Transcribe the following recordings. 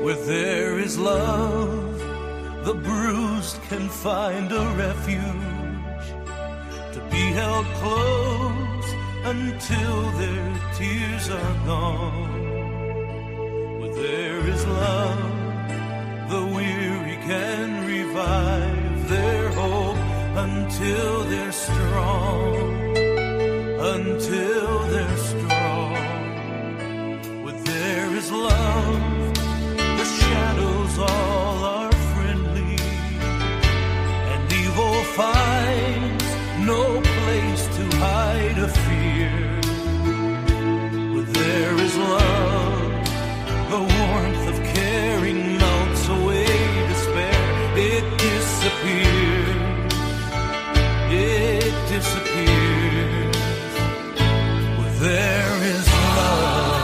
Where there is love, the bruised can find a refuge to be held close until their tears are gone. Where there is love, the weary can revive their hope until they're strong. Until they're strong. Where there is love, the shadows all are friendly, and evil finds no place to hide a fear. Where there is love, the warmth of caring melts away despair. It disappears. It disappears. Where there is love.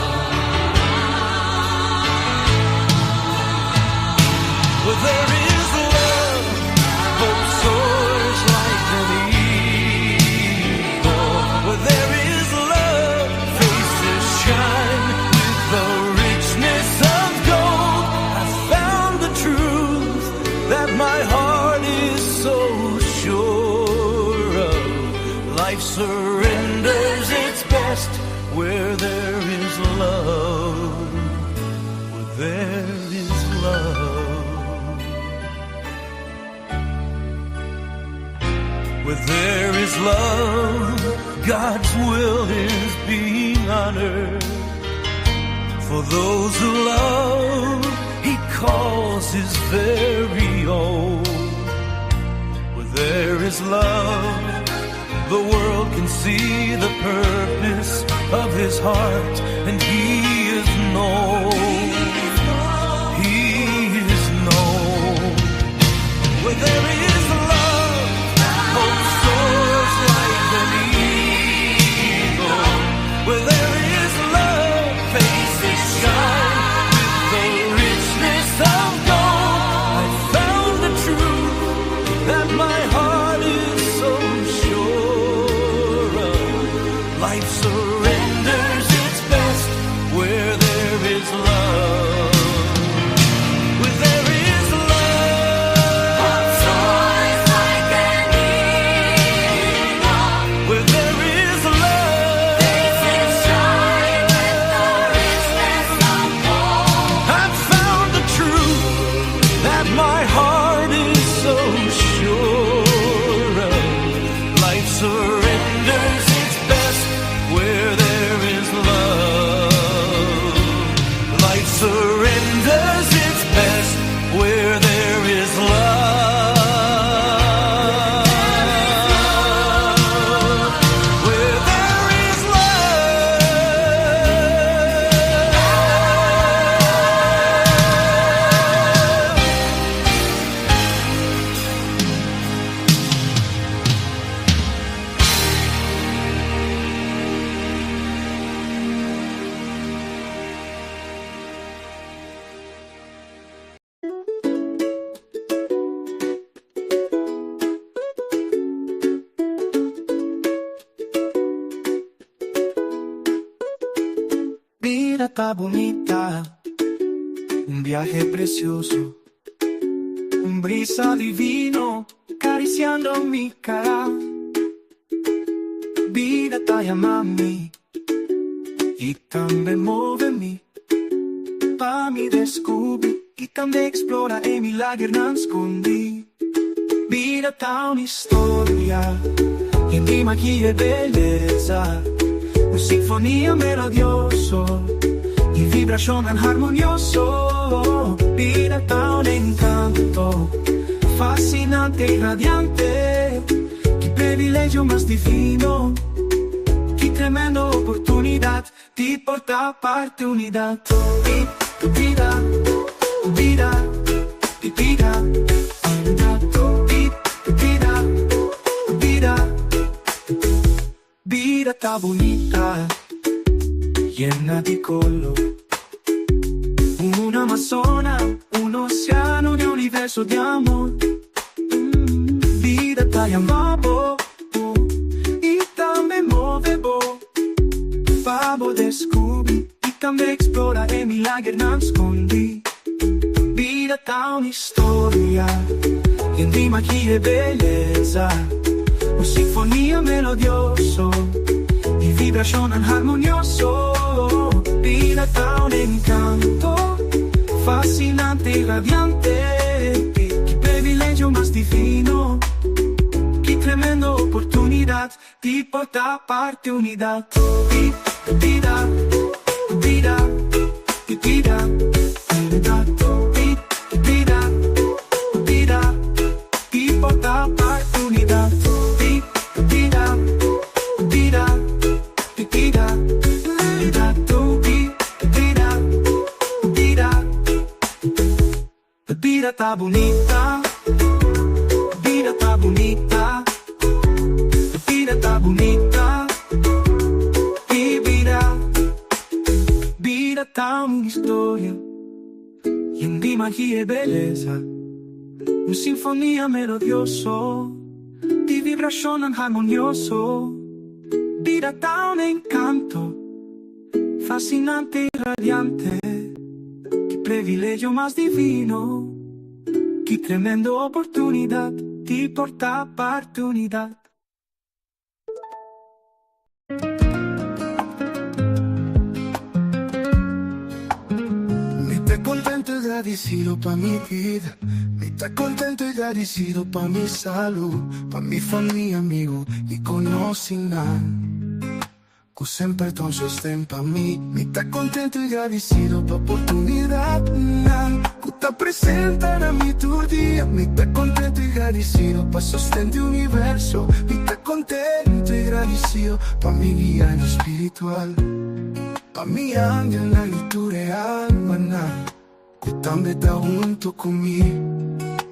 Where there is love, hope soars like an eagle. Where there is love, faces shine with the richness of gold. I found the truth that my heart is so sure of. Life surrenders its best where there is love. Where there is love. Where there is love, God's will is being honored. For those who love, He calls His very own. Where there is love, the world can see the purpose of His heart, and He is known. He is known. Where there is love, hope soars like an eagle. Where there is love, faces shine with the richness of gold. I found the truth that my heart is so sure of. Life surrenders its best where there is love. Where there is love, Hope soars like an eagle. where there is love, Faces shine with the richness of gold. I've found the truth that my heart is so sure of. Life surrenders its best where there is love. Life surrenders its best where there is love. Where there is love. Bida ta bunita, un biahe precioso, un brisa divino cariciando mi cara. Bida ta yama mi y tambe move mi pa mi descubri y tambe explora e milagernan scondi. Bida ta un historia yen di magia y belleza, un sinfonia melodioso y vibracionnan harmonioso. Bida ta un encanto fascinante y radiante. Ki privilegio mas divino, ki tremendo oportunidad di por ta parti unidad. Bida, bida, bida, bida, bida, bida ta bunita, yena di color. Un Amazona, un oceano di universo di amor. Bida ta yama bo y tambe move bo pa bo descubri y tambe explora e milagernan scondi. Bida ta un historia yen di magia i beleza, un sinfonia melodioso di vibrashonnan harmonioso. Bida ta un enkanto fasinante i radiante, ki privilegio mas divino, ki tremendo oportunidat di por ta parti unidat di bida, bida, di bida, unidat di bida, bida, di por ta parti unidat di bida, bida, di bida, unidat di bida, bida. Bida ta bunita, bida ta bunita, bida ta bunita, i bida, bida ta un historia yen di magia i beleza, un sinfonia melodioso di vibrashonnan harmonioso, bida ta un enkanto. Fasinante i radiante, ki previlegio mas divino, ki tremendo oportunidat di por ta parti unidat. Mi ta contento y gradicido pa mi vida, Mi ta contento y gradicido pa mi salud, Pa mi familia, amigo y conocinan. Ku semper ta un sosten pa mi. Mi ta kontentu i gradisido pa oportunidatnan ku ta presenta na mi tur dia. Mi ta kontentu i gradisido pa sosten di universo. Mi ta kontentu i gradisido pa mi guianan spiritual, pa mi angelnan i tur e almanan ku tambe ta huntu ku mi.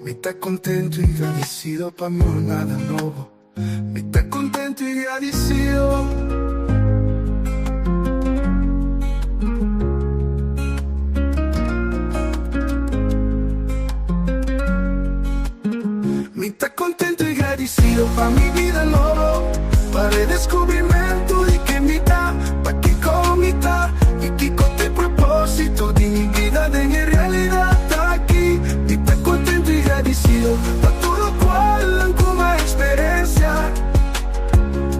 Mi ta kontentu i gradisido pa mi jornada nobo. Mi ta contento y gradicido. Mi ta contento y gradicido pa mi bida nobo, pa redescubrimento di ken mi ta, pa kico mi ta y kico t'e proposito di mi bida den e realidad aki. Mi ta contento y gradicido pa tur locual cu mi a experencia,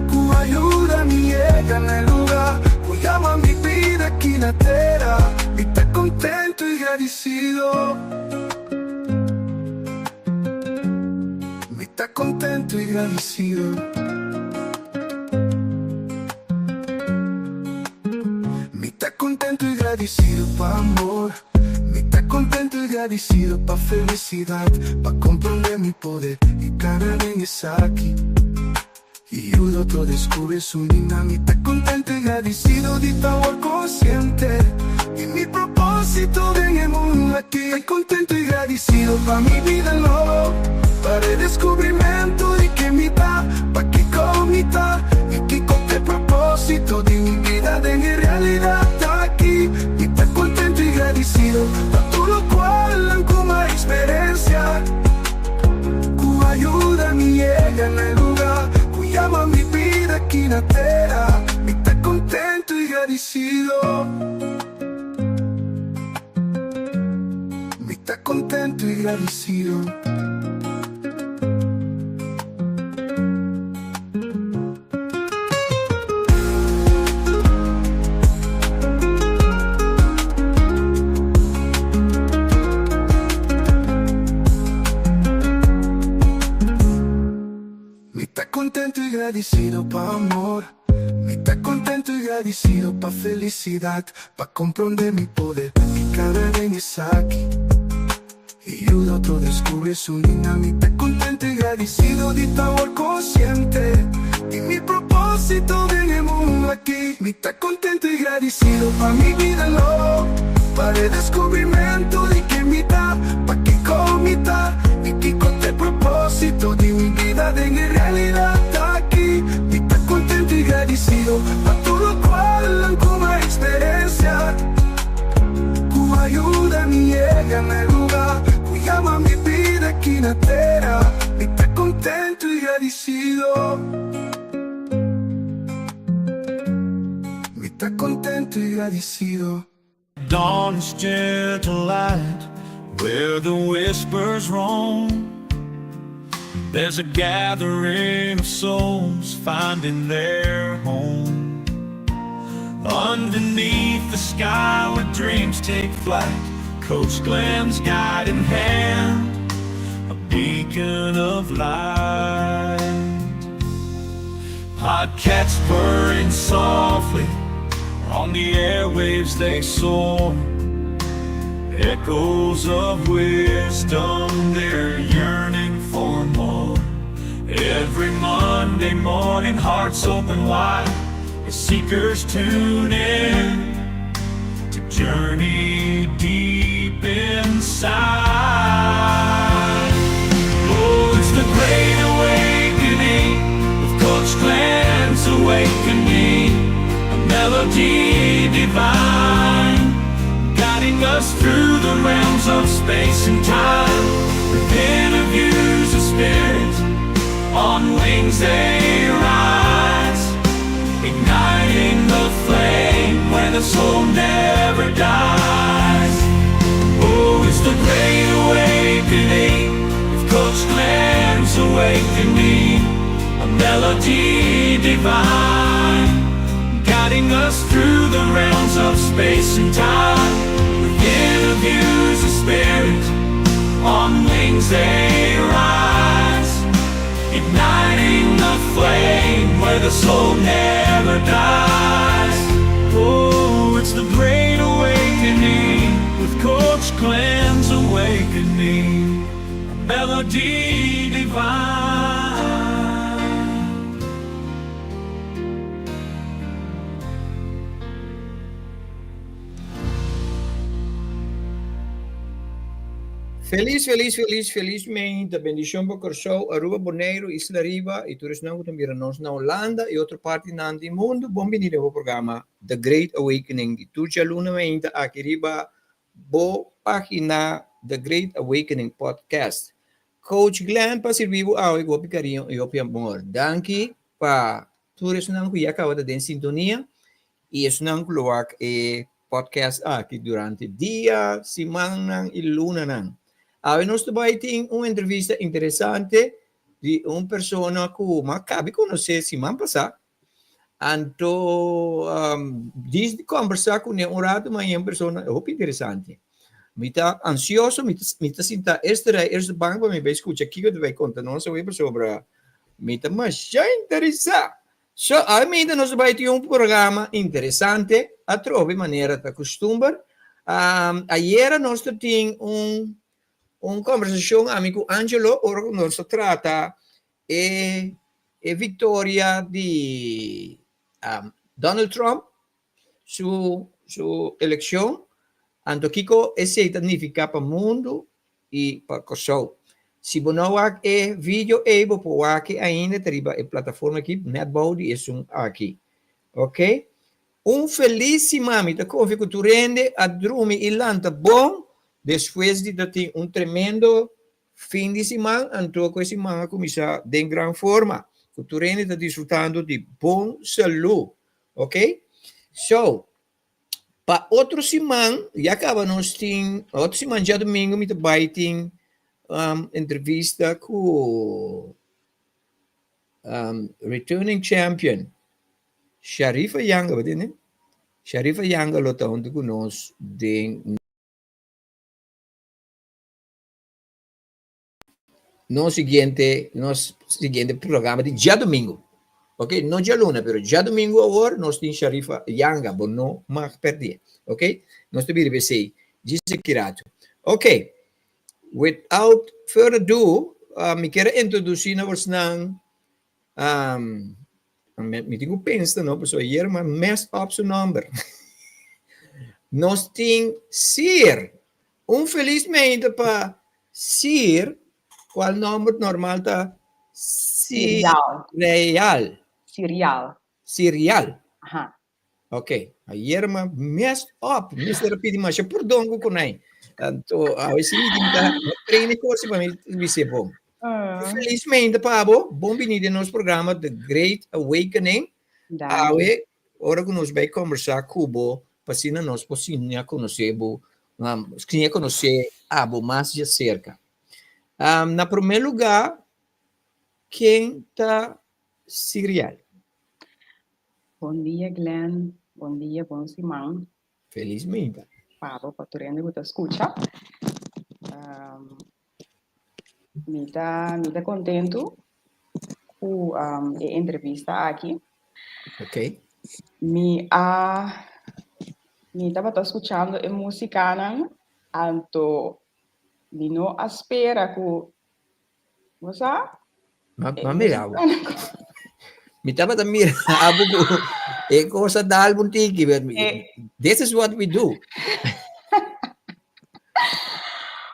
cu a yuda mi yega na e luga cu yama mi bida aki na tera. Mi ta contento y gradicido. Mi ta contento y gradicido. Mi ta contento y gradicido pa amor. Mi ta contento y gradicido pa felicidad, pa comprende mi poder y cana den esaki y yuda otro descubri su nina. Mi ta contento y gradicido di ta awor consciente di mi proposito den e mundo aki. Ta contento y gradicido pa mi bida nobo, pa redescubrimento di ken mi ta, pa kico mi ta y kico t'e proposito di mi bida den e realidad aki. Mi ta contento y gradicido pa tur locual nan cu mi a experencia, cu a yuda mi yega na e luga cu yama mi bida aki na tera. Mi ta contento y gradicido. Mi ta contento y gradicido. Mi ta contento y gradicido pa amor. Mi ta contento y gradicido pa felicidad, pa comprende mi poder y cada den esaki. Y yuda otro descubri su nina. Mi ta contento y gradicido di ta awor consciente di mi proposito den e mundo aki. Mi ta contento y gradicido pa mi bida nobo, pa redescubrimento di ken mi ta, pa kico mi ta y kico t'e proposito di mi bida den e realidad aki. Mi ta contento y gradicido pa tur locual cu mi a experiencia. Ku a yuda mi yega na e luga ku yama mi bida aki na tera. Mi ta kontentu i gradisido. Mi ta kontentu i gradisido. Dawn's gentle light. Where the whispers roam, there's a gathering of souls finding their home. Underneath the sky where dreams take flight, Coach Glenn's guiding hand, a beacon of light. Podcasts purring softly, on the airwaves they soar. Echoes of wisdom, they're yearning for more. Every Monday morning, hearts open wide as seekers tune in to journey deep inside. Oh, it's the great awakening with Coach Glenn's awakening, a melody divine, guiding us through the realms of space and time. With interviews of spirit, on wings they rise, igniting the flame where the soul never dies. Oh, it's the great awakening with Coach Glenn's awakening, a melody divine, guiding us through the realms of space and time. With interviews of spirit, on wings they rise, igniting the flame where the soul never dies. Oh, it's the great awakening with Coach Glenn's awakening, a melody divine. Felis, felis, felis, felis meinta. Bendishon pa Kòrsou, Aruba, Boneiru, Isla Riba i tur esnan ku ta mira nos na Holanda i otro partinan di mundu. Bon bini den bo programa The Great Awakening di tur djaluna meinta aki riba bo página The Great Awakening Podcast. Coach Glenn pa sirbi bo awe ku hopi kariño i hopi amor. Danki pa tur esnan ku ya kaba ta den sintonia i esnan ku lo wak e podcast aki durante dia, simannan i lunanan. Awe nos ta bai tin un entrevista interesante di un persona ku m'a kabi konosé siman pasá. Anto dis di kombersá kuné un ratu ma e un persona hopi interesante. Mi ta ansioso, mi ta mi ta sinta eerste rij, eerste bank pa mi bai skucha kiko ta bai konta nos awe pasobra mi ta masha interesá. So, awe nos bai tin un programa interesante atrobe manera ta kustumber. Ayera nos ta tin un un kombersashon ami ku Angelo ora ku nos ta trata e e viktoria di Donald Trump su su elekshon, anto kiko esei ta nifiká pa mundu i pa Kòrsou. Si bo no wak e video ei bo por wak e ainda ta riba e plataforma aki nèt bou di esun aki. Ok. Un felis siman mi ta konfia ku tur hende a drumi i lanta bon despues di ta tin un tremendo fin di siman anto ku e siman a kuminsá den gran forma ku tur hende ta disfrutando di bon salú. Ok. So Pa otro siman, ya caba nos tin, otro siman djadomingo mi ta bai tin um, entrevista cu um, returning champion Sharifa Yanga, wat ne? Sharifa Yanga lo ta hunto cu nos den nos siguiente, nos siguiente programa di djadomingo. Ok, no djaluna, pero djadomingo awor nos tin Sharifa Yanga, bo no mag perdé. Ok, nos ta bira besei djis aki rato. Ok, without further ado, uh, mi kier introduci na bosnan, um, mi tin ku pensa, no, pasobra ayer mi a mess up su nomber. Nos tin Sir Un felis meinta pa Sir, cual nomber normal ta Sirial. Sirial. Sirial. Sirial. Aha. Ok, ayer ma messed up. Mister a pidi masha pordon ku kunai. Anto, awe si mi tin ta train e kosi pa mi bis'é bon. Un felis meinta pa bo. Bon bini den nos programa The Great Awakening. Danki. Awe, ora ku nos bai kombersá ku bo, pa asina nos por siña konosé bo. Siña konosé abo mas djaserka. Na promé lugá, ken ta Siriel? Bon dia Glenn, bon dia, bon siman. Felis meinta. Pa bo, pa tur hende ku ta skucha. Mi ta, mi ta kontentu ku e entrevista aki. Ok. Mi a, mi tabata skuchando e musikanan, anto mi no a spera ku Bo sa? Ma, ma mira abo. Mi tabata mira abo ku e cosa dal un tiki. This is what we do.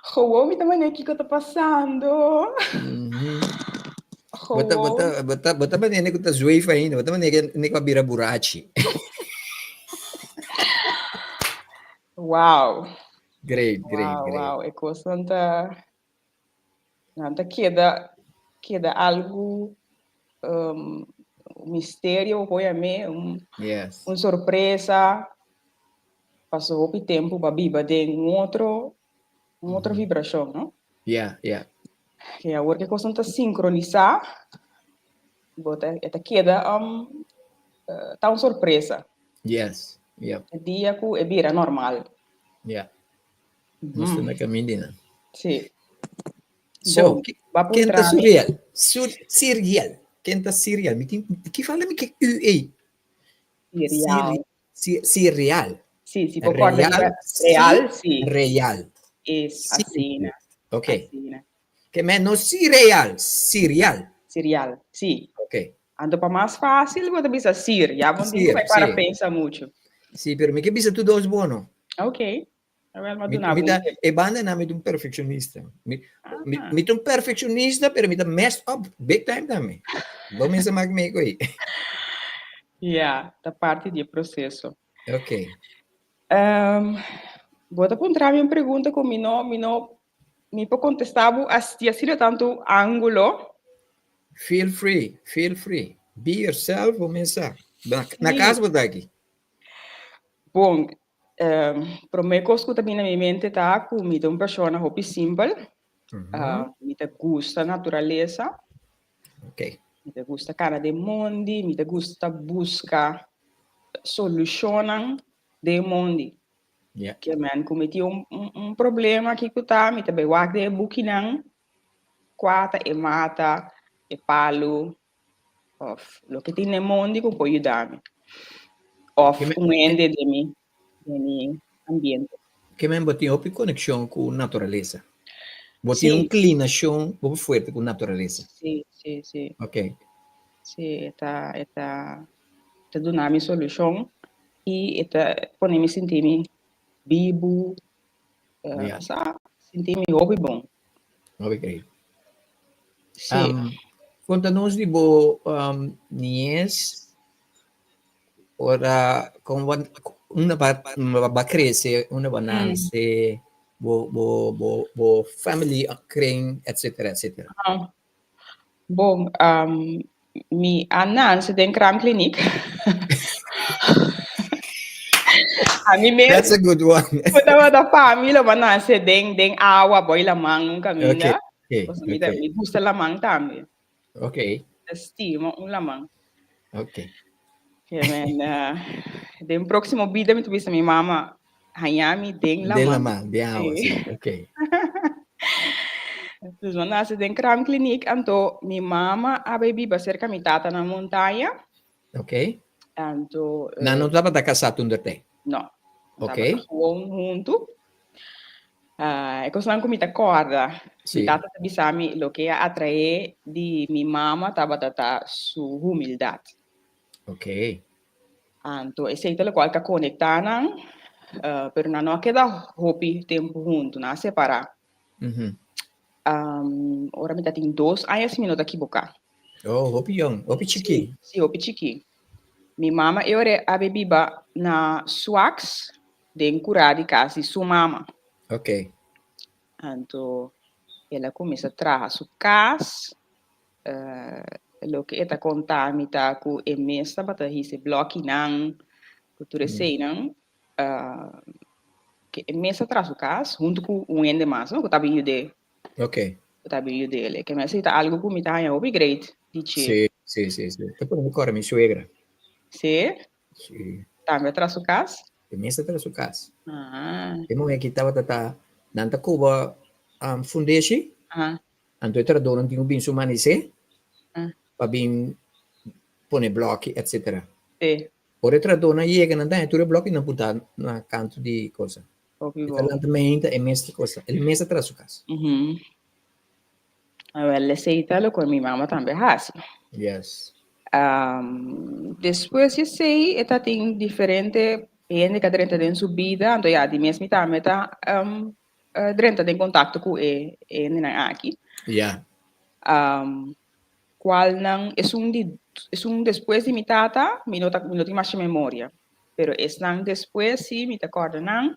Gewoon mi ta manera kiko ta pasando. Bota, bota, bota, bota manera ku ta zweef ainda. Bota manera ku a bira burachi. Wow. Great, great, wow, great. Wow, e kosnan ta Nan ta keda keda algu um, misterio, bo yam'é, un, Yes. un sorpresa. Paso hopi tempu bo a biba den un otro, un otro vibrashon, no? Yeah, yeah. Ke awor ke kosnan ta sinkronisá, bo ta, e ta keda um, eh, ta un sorpresa. Yes, yeah. E dia ku e bira normal. Yeah. Nos ta na caminda na. Sí. So, Bon, ba ken ta puntra mi. Suriel? Sur, Siriel. Ken ta Siriel? Mi tin, ki fala mi ke U ei? Sirial. Siri, Sirial. Sí, sí, por corda Real, riba real, sí. Real. Es Sí. asina. Ok. Asina. Ke men no Sireal, Sirial. Sirial, sí. Ok. Anto pa mas fácil bo ta bisa Sir, ya bo no tin Sir, ku bai para sí. pensa mucho. Sí, pero mi ke bisa tur dos bono. Ok. Awel ma Mi, duna mi bo ta, un tip. e banda na mi ta un perfeccionista. Mi, mi, Ah. mi ta un perfeccionista, pero mi ta messed up big time tambe. Bo mester mak mi koe. Ja, ta parti di e proceso. Ok. Bo ta puntra mi un pregunta ku mi no, mi no, mi por kontestá bo as di asina tantu ángulo. Feel free, feel free. Be yourself, bo mes sa. Na, na Sí. kas bo ta aki. Bon, promé kos ku ta bini na mi mente ta ku mi ta un persona hopi simpel. Mi ta gusta naturalesa. Ok. Mi ta gusta kana den mondi, mi ta gusta buska solushonnan den mondi. Yeah. Ke men ku mi tin un, un, un problema kiko ta, mi ta bai wak den e bukinan, kua ta e mata, e palu, of loke tin den mondi ku por yuda mi. Of un hende den mi, den mi ambiente. Ke men bo tin hopi konekshon ku naturalesa. Bo tin Sí. un klinashon hopi fuerte ku naturalesa. Sí, sí, sí. Ok. Sí, e ta, e ta, ta duna mi solushon i e ta pone mi sinti mi bibu, Yeah. sa, sinti mi hopi bon. Hopi great. Sí. Konta nos di bo niñez, ora kon bo unda ba ba krese, unda bo nase, bo bo bo bo family a kren, etcetera, etcetera. Bon, mi a nanse den kraamkliniek. A mi mes. That's a good one. Ku tabata pa mi lo bo a nase den den awa boy laman un kaminda. Okay, Pasobra mi ta okay. mi gusta laman tambe. Okay. Ta stima un laman. Okay. Ke men den próximo bida mi ta bisa mi mama haña mi den laman. Den laman, den awa, Sí. sí. Okay. Dus mi a nase den kraamkliniek, anto mi mama a bai biba serka mi tata na montaña. Okay. Anto, Nan no tabata kasá tur dertei? No. Okay. Tabata gewoon huntu. Ah, e kosnan ku mi ta kòrda. Sí. Mi tata ta bisa mi loke a atraé di mi mama tabata ta su humildat. Okay. Anto esei ta lokual ka konektá nan, pero nan no a keda hopi tempu huntu, nan a separá. Ora mi ta tin dos aña si mi no ta kiboká. Oh, hopi yong, hopi chikí. Sí, sí, hopi chikí. Mi mama e ora a bai biba na Swax den kurá di kas di su mama. Ok. Anto el a kuminsá traha su kas. Loke e ta konta mi ta ku e mes tabata hisa e blòkinan ku tur eseinan. Ke e mes a traha su kas huntu ku un hende mas, no, ku ta bin yud'é. Ok. Ku ta bin yud'é. Ke mes ta algu ku mi ta haña hopi great di dje. Sí, sí, sí, sí. Ta pone mi kòrda mi suegra. Sí? Sí. Tambe a traha su kas? E mes a traha su kas. Ah. E muhé ki tabata ta, nan ta koba fundeshi. Aha. Anto e trahadónan tin ku bin su manisé Ah. pa bin pone blòki, etcétera. Sí. Ora e trahadónan yega, nan ta haña tur e blòkinan putá na kantu di kosa. Hopi E ta bon. lanta meinta, e mes ta kosa, e mes ta traha su kas. Mhm. Awel, esei ta loke mi mama tambe hasi. Yes. Despues di esei e ta tin diferente hende ku a drenta den su bida, anto ya di mes mi tambe ta drenta den kontakto ku e hendenan aki. Ya. Kualnan esun di esun despues di mi tata mi no ta mi no tin masha memoria, pero esnan despues si mi ta kòrda nan.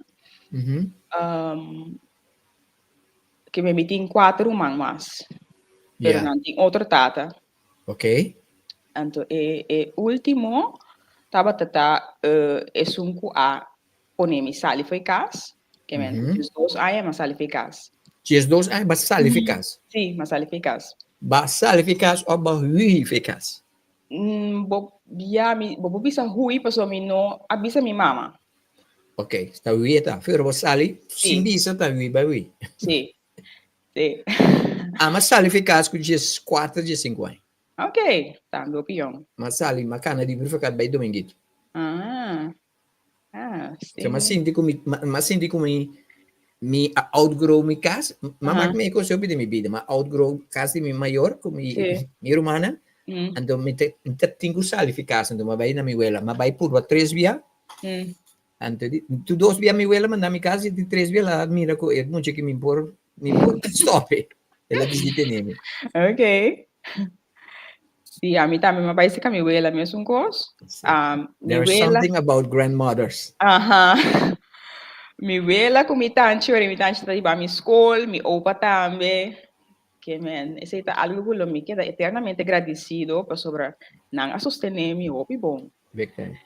Ke mi tin kuater ruman mas, pero nan tin otro tata. Ok. Anto e e último tabata ta esun ku a pone mi sali fo'i kas, ke men diesdos aña mi a sali fo'i kas. 12 aña bo a sali fo'i kas? Sí, mi a sali fo'i kas. Bo a sali fo'i kas òf bo a hui fo'i kas? Bo, ya, mi, bo por bisa hui pasobra mi no a bisa mi mama. Ok, ta hui e ta. Pero bo sali sin bisa ta hui bai hui. Sí, sí. Ami a sali fo'i kas ku dieskuater, diesinku aña. Ok, tambe hopi yòn. Mi a sali, mi a kana di Brufekat bai Dominguito. Ah. Ah, sí. So, m'a sinti ku mi, m'a sinti ku mi, mi a outgrow mi kas. M'a mak mi e kos hopi den mi bida. M'a outgrow kas di mi mayor ku mi, Sí. mi rumannan. Anto mi ta, mi ta tin ku sali fi kas. Anto m'a bai na mi wela. M'a bai purba tres bia. Anto di, tu dos bia mi wela manda mi kas i di tres bia la mira ku e mucha ki mi por, mi por stop e. El a disidi tene mi. Okay. Sí, a mi tambe m'a bai seka mi wela mesun kos. Sí. Mi There is wela something about grandmothers. Aha. Mi wela ku mi tanchi, ora mi tanchi ta riba mi skol, mi opa tambe. Ke men, esei ta algu ku lo mi keda eternamente gradisido pasobra nan a sostené mi hopi bon. Big time.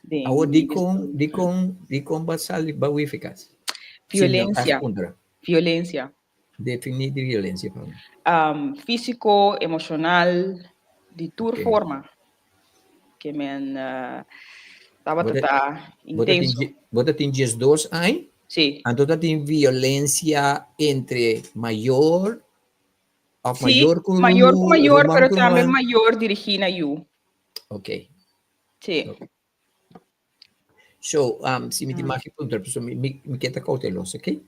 Den Awor, mi dikon, estudio. dikon, dikon bo a sali bo a hui fi kas? Si mi no Violensia. puntra. Violensia. Definí di violencia pa mi. Físico, emocional, di tur Ok. forma. Ke men tabata Bo ta ta bo ta tin intenso. bo ta tin 12 aña? Sí. Anto ta tin violencia entre mayor of Sí, mayor ku mayor ku mayor, ruman pero ku tambe ruman? mayor dirigí na yu. Ok. Sí. Ok. So, si mi tin mag puntra, pasobra mi, mi, mi ke ta cauteloso, ok?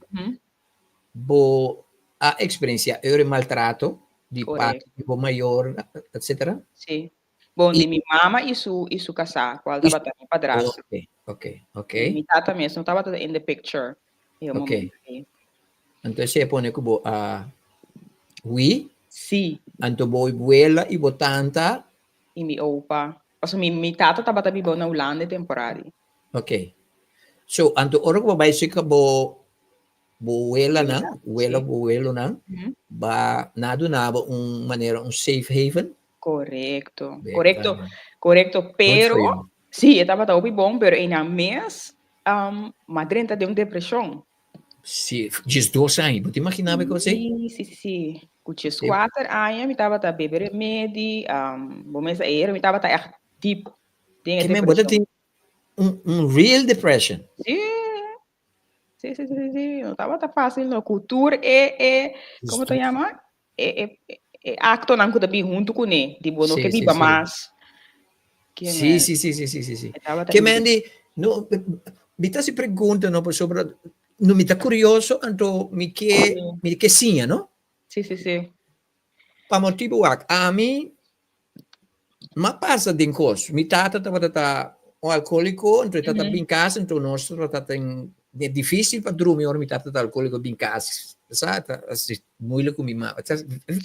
Bo a experiencia eur e maltrato di Correcto. parti di bo mayor, etcétera? Sí. Bon, Y di mi mama y su, y su casá, cual y tabata mi padrastro. Ok, ok, ok. Mi tata mes no tabata in the picture e Ok. momento ei. Anto esei a pone ku bo a hui? Sí. Anto bo abuela y bo tanta Y mi opa. Pasobra mi, mi tata tabata biba na Hulanda e temporada ei. Ok. So, anto ora ku bo bai seka bo bo welanan, wela Sí. bo welonan, ba na duna bo un manera un safe haven? Korekto, Bek korekto, ta. korekto. Good for Pero, you. sí, e tabata hopi bon, pero einan mes, m'a drenta den un depreshon. Sí, 12 aña. Bo ta imaginá bo kos ei? Sí, sí, sí, sí. Ku 14 aña mi tabata bebe remedi, bo mes a era, mi tabata ègt diep den e Ke men bo ta depreshon. tin un, un real depression. Sí, sí, sí, sí, sí, sí. No tabata fácil, no. Ku tur e, e, komo ta yama? E, e, e aktonan ku ta bin huntu kuné, di bo no Sí, ke sí, biba sí. mas. Ke Sí, men, sí, sí, sí, sí, sí, sí. e tabata Ke men intenso. di, no, mi ta hasi pregunta, no, pasobra no mi ta kurioso, anto mi ke, Sí. mi ke siña, no? Sí, sí, sí. Pa motibu wak, ami m'a pasa den kos. Mi tata tabata ta un alkohóliko, anto e tata bin kas, anto nos tabata ten e difísil pa drumi ora mi tata ta alkohóliko bin kas. Sa, ta hasi moeilijk ku mi mama. Ta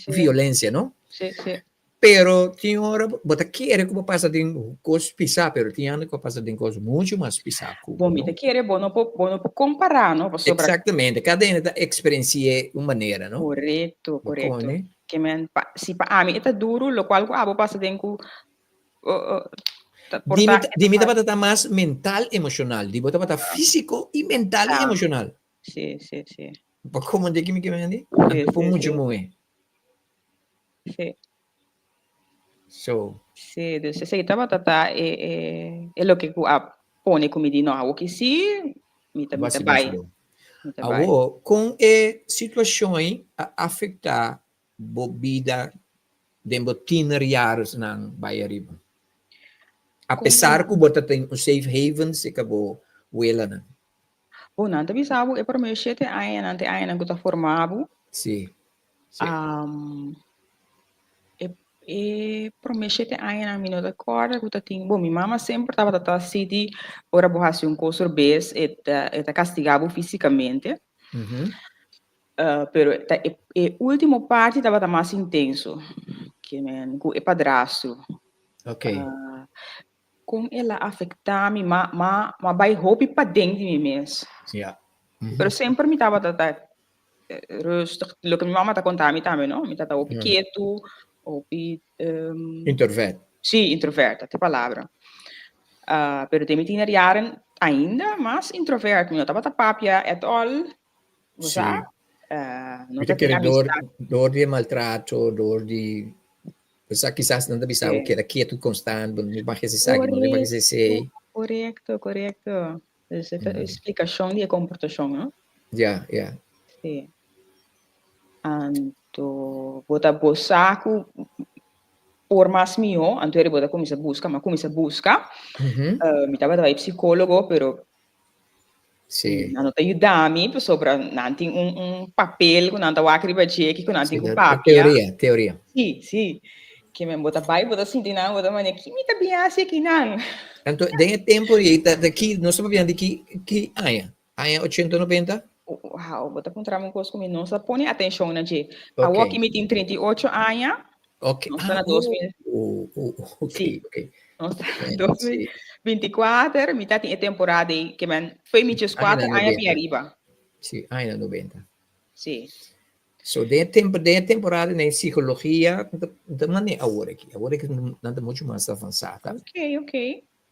violensia, no? Sí, sí. Pero tin ora bo ta kere ku bo pasa den kos pisá, pero tin hende ku a pasa den kos muchu mas pisá ku Bo, bo, mi no? ta kere bo no por, bo no por kompará, no? Pasobra Eksaktamente, kada hende ta eksperensi'é un manera, no? Korekto, Bo korekto. kone? Ke men pa, si pa ami e ta duru, lokual ku abo pasa den ku Por Di mi ta ta, di mi tabata ta mas mental emocional, di bo tabata físico y mental y emocional. Sí, sí, sí. Pa como de kimi kimi andi? Sí, Por sí, mucho sí. muhe. Sí. So. Sí, dus esei tabata ta e e e loke ku a pone ku mi di no, awo ki sí, mi ta mi ta Basi bai. basi. Mi ta bai. Awo, kon e situashon ei a afektá bo bida den bo tienerjarennan bai ariba? A pesar ku bo ta tin un safe haven serka bo welanan. Bo, nan ta bisa bo e promé shete añanan ta e añanan ku ta forma bo. Sí, sí. E e promé shete añanan mi no ta kòrda ku ta tin, bo, mi mama semper tabata ta así di ora bo hasi un kos robes e ta e ta kastigá bo físikamente. Pero ta e e último parti tabata mas intenso ke men ku e padrastro. Ok. Kon el a afektá mi? Ma ma ma bai hopi paden di mi mes. Ja. Pero semper mi tabata ta rustig, loke mi mama ta konta mi tambe no, mi tabata hopi ketu, hopi Introvert. Sí, introvert, ta e palabra. Pero den mi tienerjaren ainda mas introvert, mi no tabata papia at all. Bo Sí. sa? No Mi ta ta tin kere door, amistad. door di e maltrato, door di... Bo sa, kisas nan ta bisa bo Sí. keda ketu constant, bo no ban hasi esaki, bo no ban hasi esei. Korekto, korekto. Dus e ta splikashon di e komportashon, no? Ja, ja. Sí. Anto bo ta bo sa ku por mas mihó, anto eri bo ta kuminsá buska, mi a kuminsá buska. Mi tabata bai psikólogo, pero Sí. Nan no ta yuda mi pasobra nan tin un un papel ku nan ta wak riba dje kiko nan Sí, tin ku ta papia. teoria, teoria. Sí, sí. Ke men bo ta bai bo ta sinti nan bo ta mane ki mi ta bin hasi aki nan? Anto den e tempo ei ta ta ki nos ta papiando di ki ki aña? Aña ochenta noventa? Wow, bo ta puntra mi un kos ku mi no sa pone atenshon na dje. Ok. Awor ki mi tin 38 aña, Ok. Nos ta Ah, na 2000. oh, oh, oh, ok, Sí. ok. Nos ta Bueno, 2024, mitad tin e temporada ei, ke men foi mi djes Aña kuater aña 90. bin ariba. Sí, aña 90. Sí. So, den e tempo, den e temporada den psicologia, ta, ta mane awor aki. Awor aki nan ta mucho mas avanzá, ta? Ok, ok.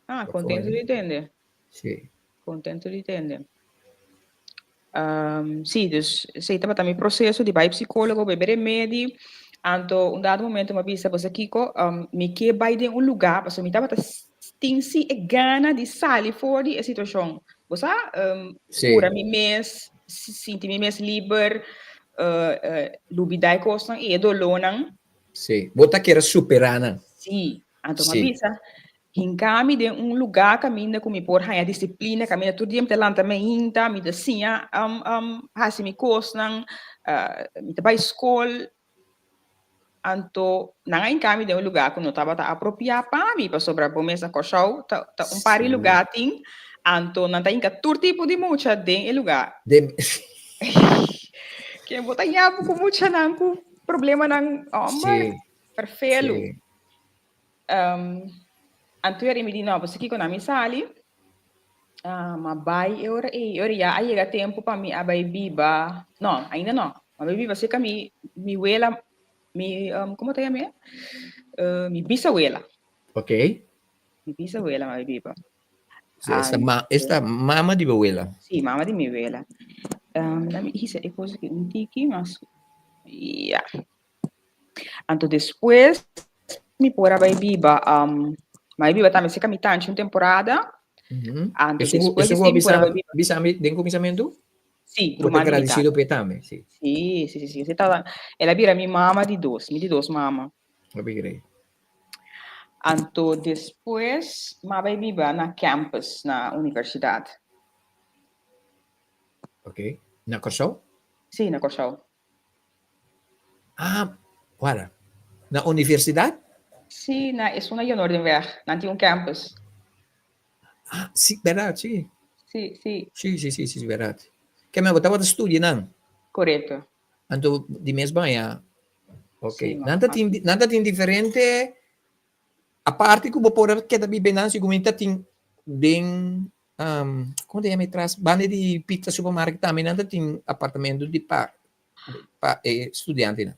Ah, contento di tende. Sí. Contento di tende. Um, sí, dus esei tabata mi proceso di bai psicólogo, bebe remedi. Anto un dado momento mi a bisa, boso kiko, um, mi ke bai den un lugá, pasobra mi tabata tin sí e gana di sali for di e situacion. Bo sa, um, Sí. cura mi mes, sinti mi mes liber, uh, uh, lubida e kosnan i e dolónan. Sí. Bo ta kere superá nan. Sí. Anto mi a Sí. bisa, Hinká mi den un lugá kaminda ku mi por haña disiplina, kaminda tur dia mi ta lanta mainta, mi ta siña hasi mi kosnan, mi ta bai skol. Anto nan a hinká mi den un lugá ku no tabata apropiá pa mi, pasobra bo mes na Kòrsou ta ta un par di lugá tin, anto nan ta hinka tur tipo di mucha den e lugá. Ken bo ta yapu ku muchanan ku problemanan, hòmber, ferfelu. Um, anto yari mi di, no, pues kiko na mi sali. Uh, ma bai e ora ei, e ora ya a yega tempo pa mi a bai biba, no, ainda no. Ma bai biba cerca mi, mi wela, mi, um, como ta yama? Uh, mi bisawela. Ok. Mi bisawela ma bai biba. Sí, esta, ma, esta mama di bo wela. Sí, mama di mi wela. Um, dame hisa e cosa ki un tiki, mas, ja. Anto despues mi por a bai biba, um, ma mi biba tambe cerca mi tanchi un temporada. Anto Eso, despues eso di bo mi por a bisa, bai biba. bisa mi den kuminsamentu? Sí, Bo ta ruman di mi agradecido tata. p'e tambe, sí. Sí, sí, sí, sí. Esei tabata, el a bira mi mama di dos, mi di dos mama. Hopi grei. Anto despues mi a bai biba na campus na universidad. Ok. Na Kòrsou? Sí, na Kòrsou. Ah, wara. Na universidad? Sí, na esun na Jonordenweg. Nan tin un campus. Ah, sí, berdad, sí. Sí, sí. Sí, sí, sí, sí, berdad. Ke men bo tabata studia nan? Korekto. Anto di mes baña. Ok. Sí, Nan ta tin, nan ta tin diferente, aparte ku bo por a keda biba einan, sigur ta tin den Um, como te llama atrás? Banda di Pizza Supermarket también nan ta tin apartamento di pa pa eh, estudiante nan.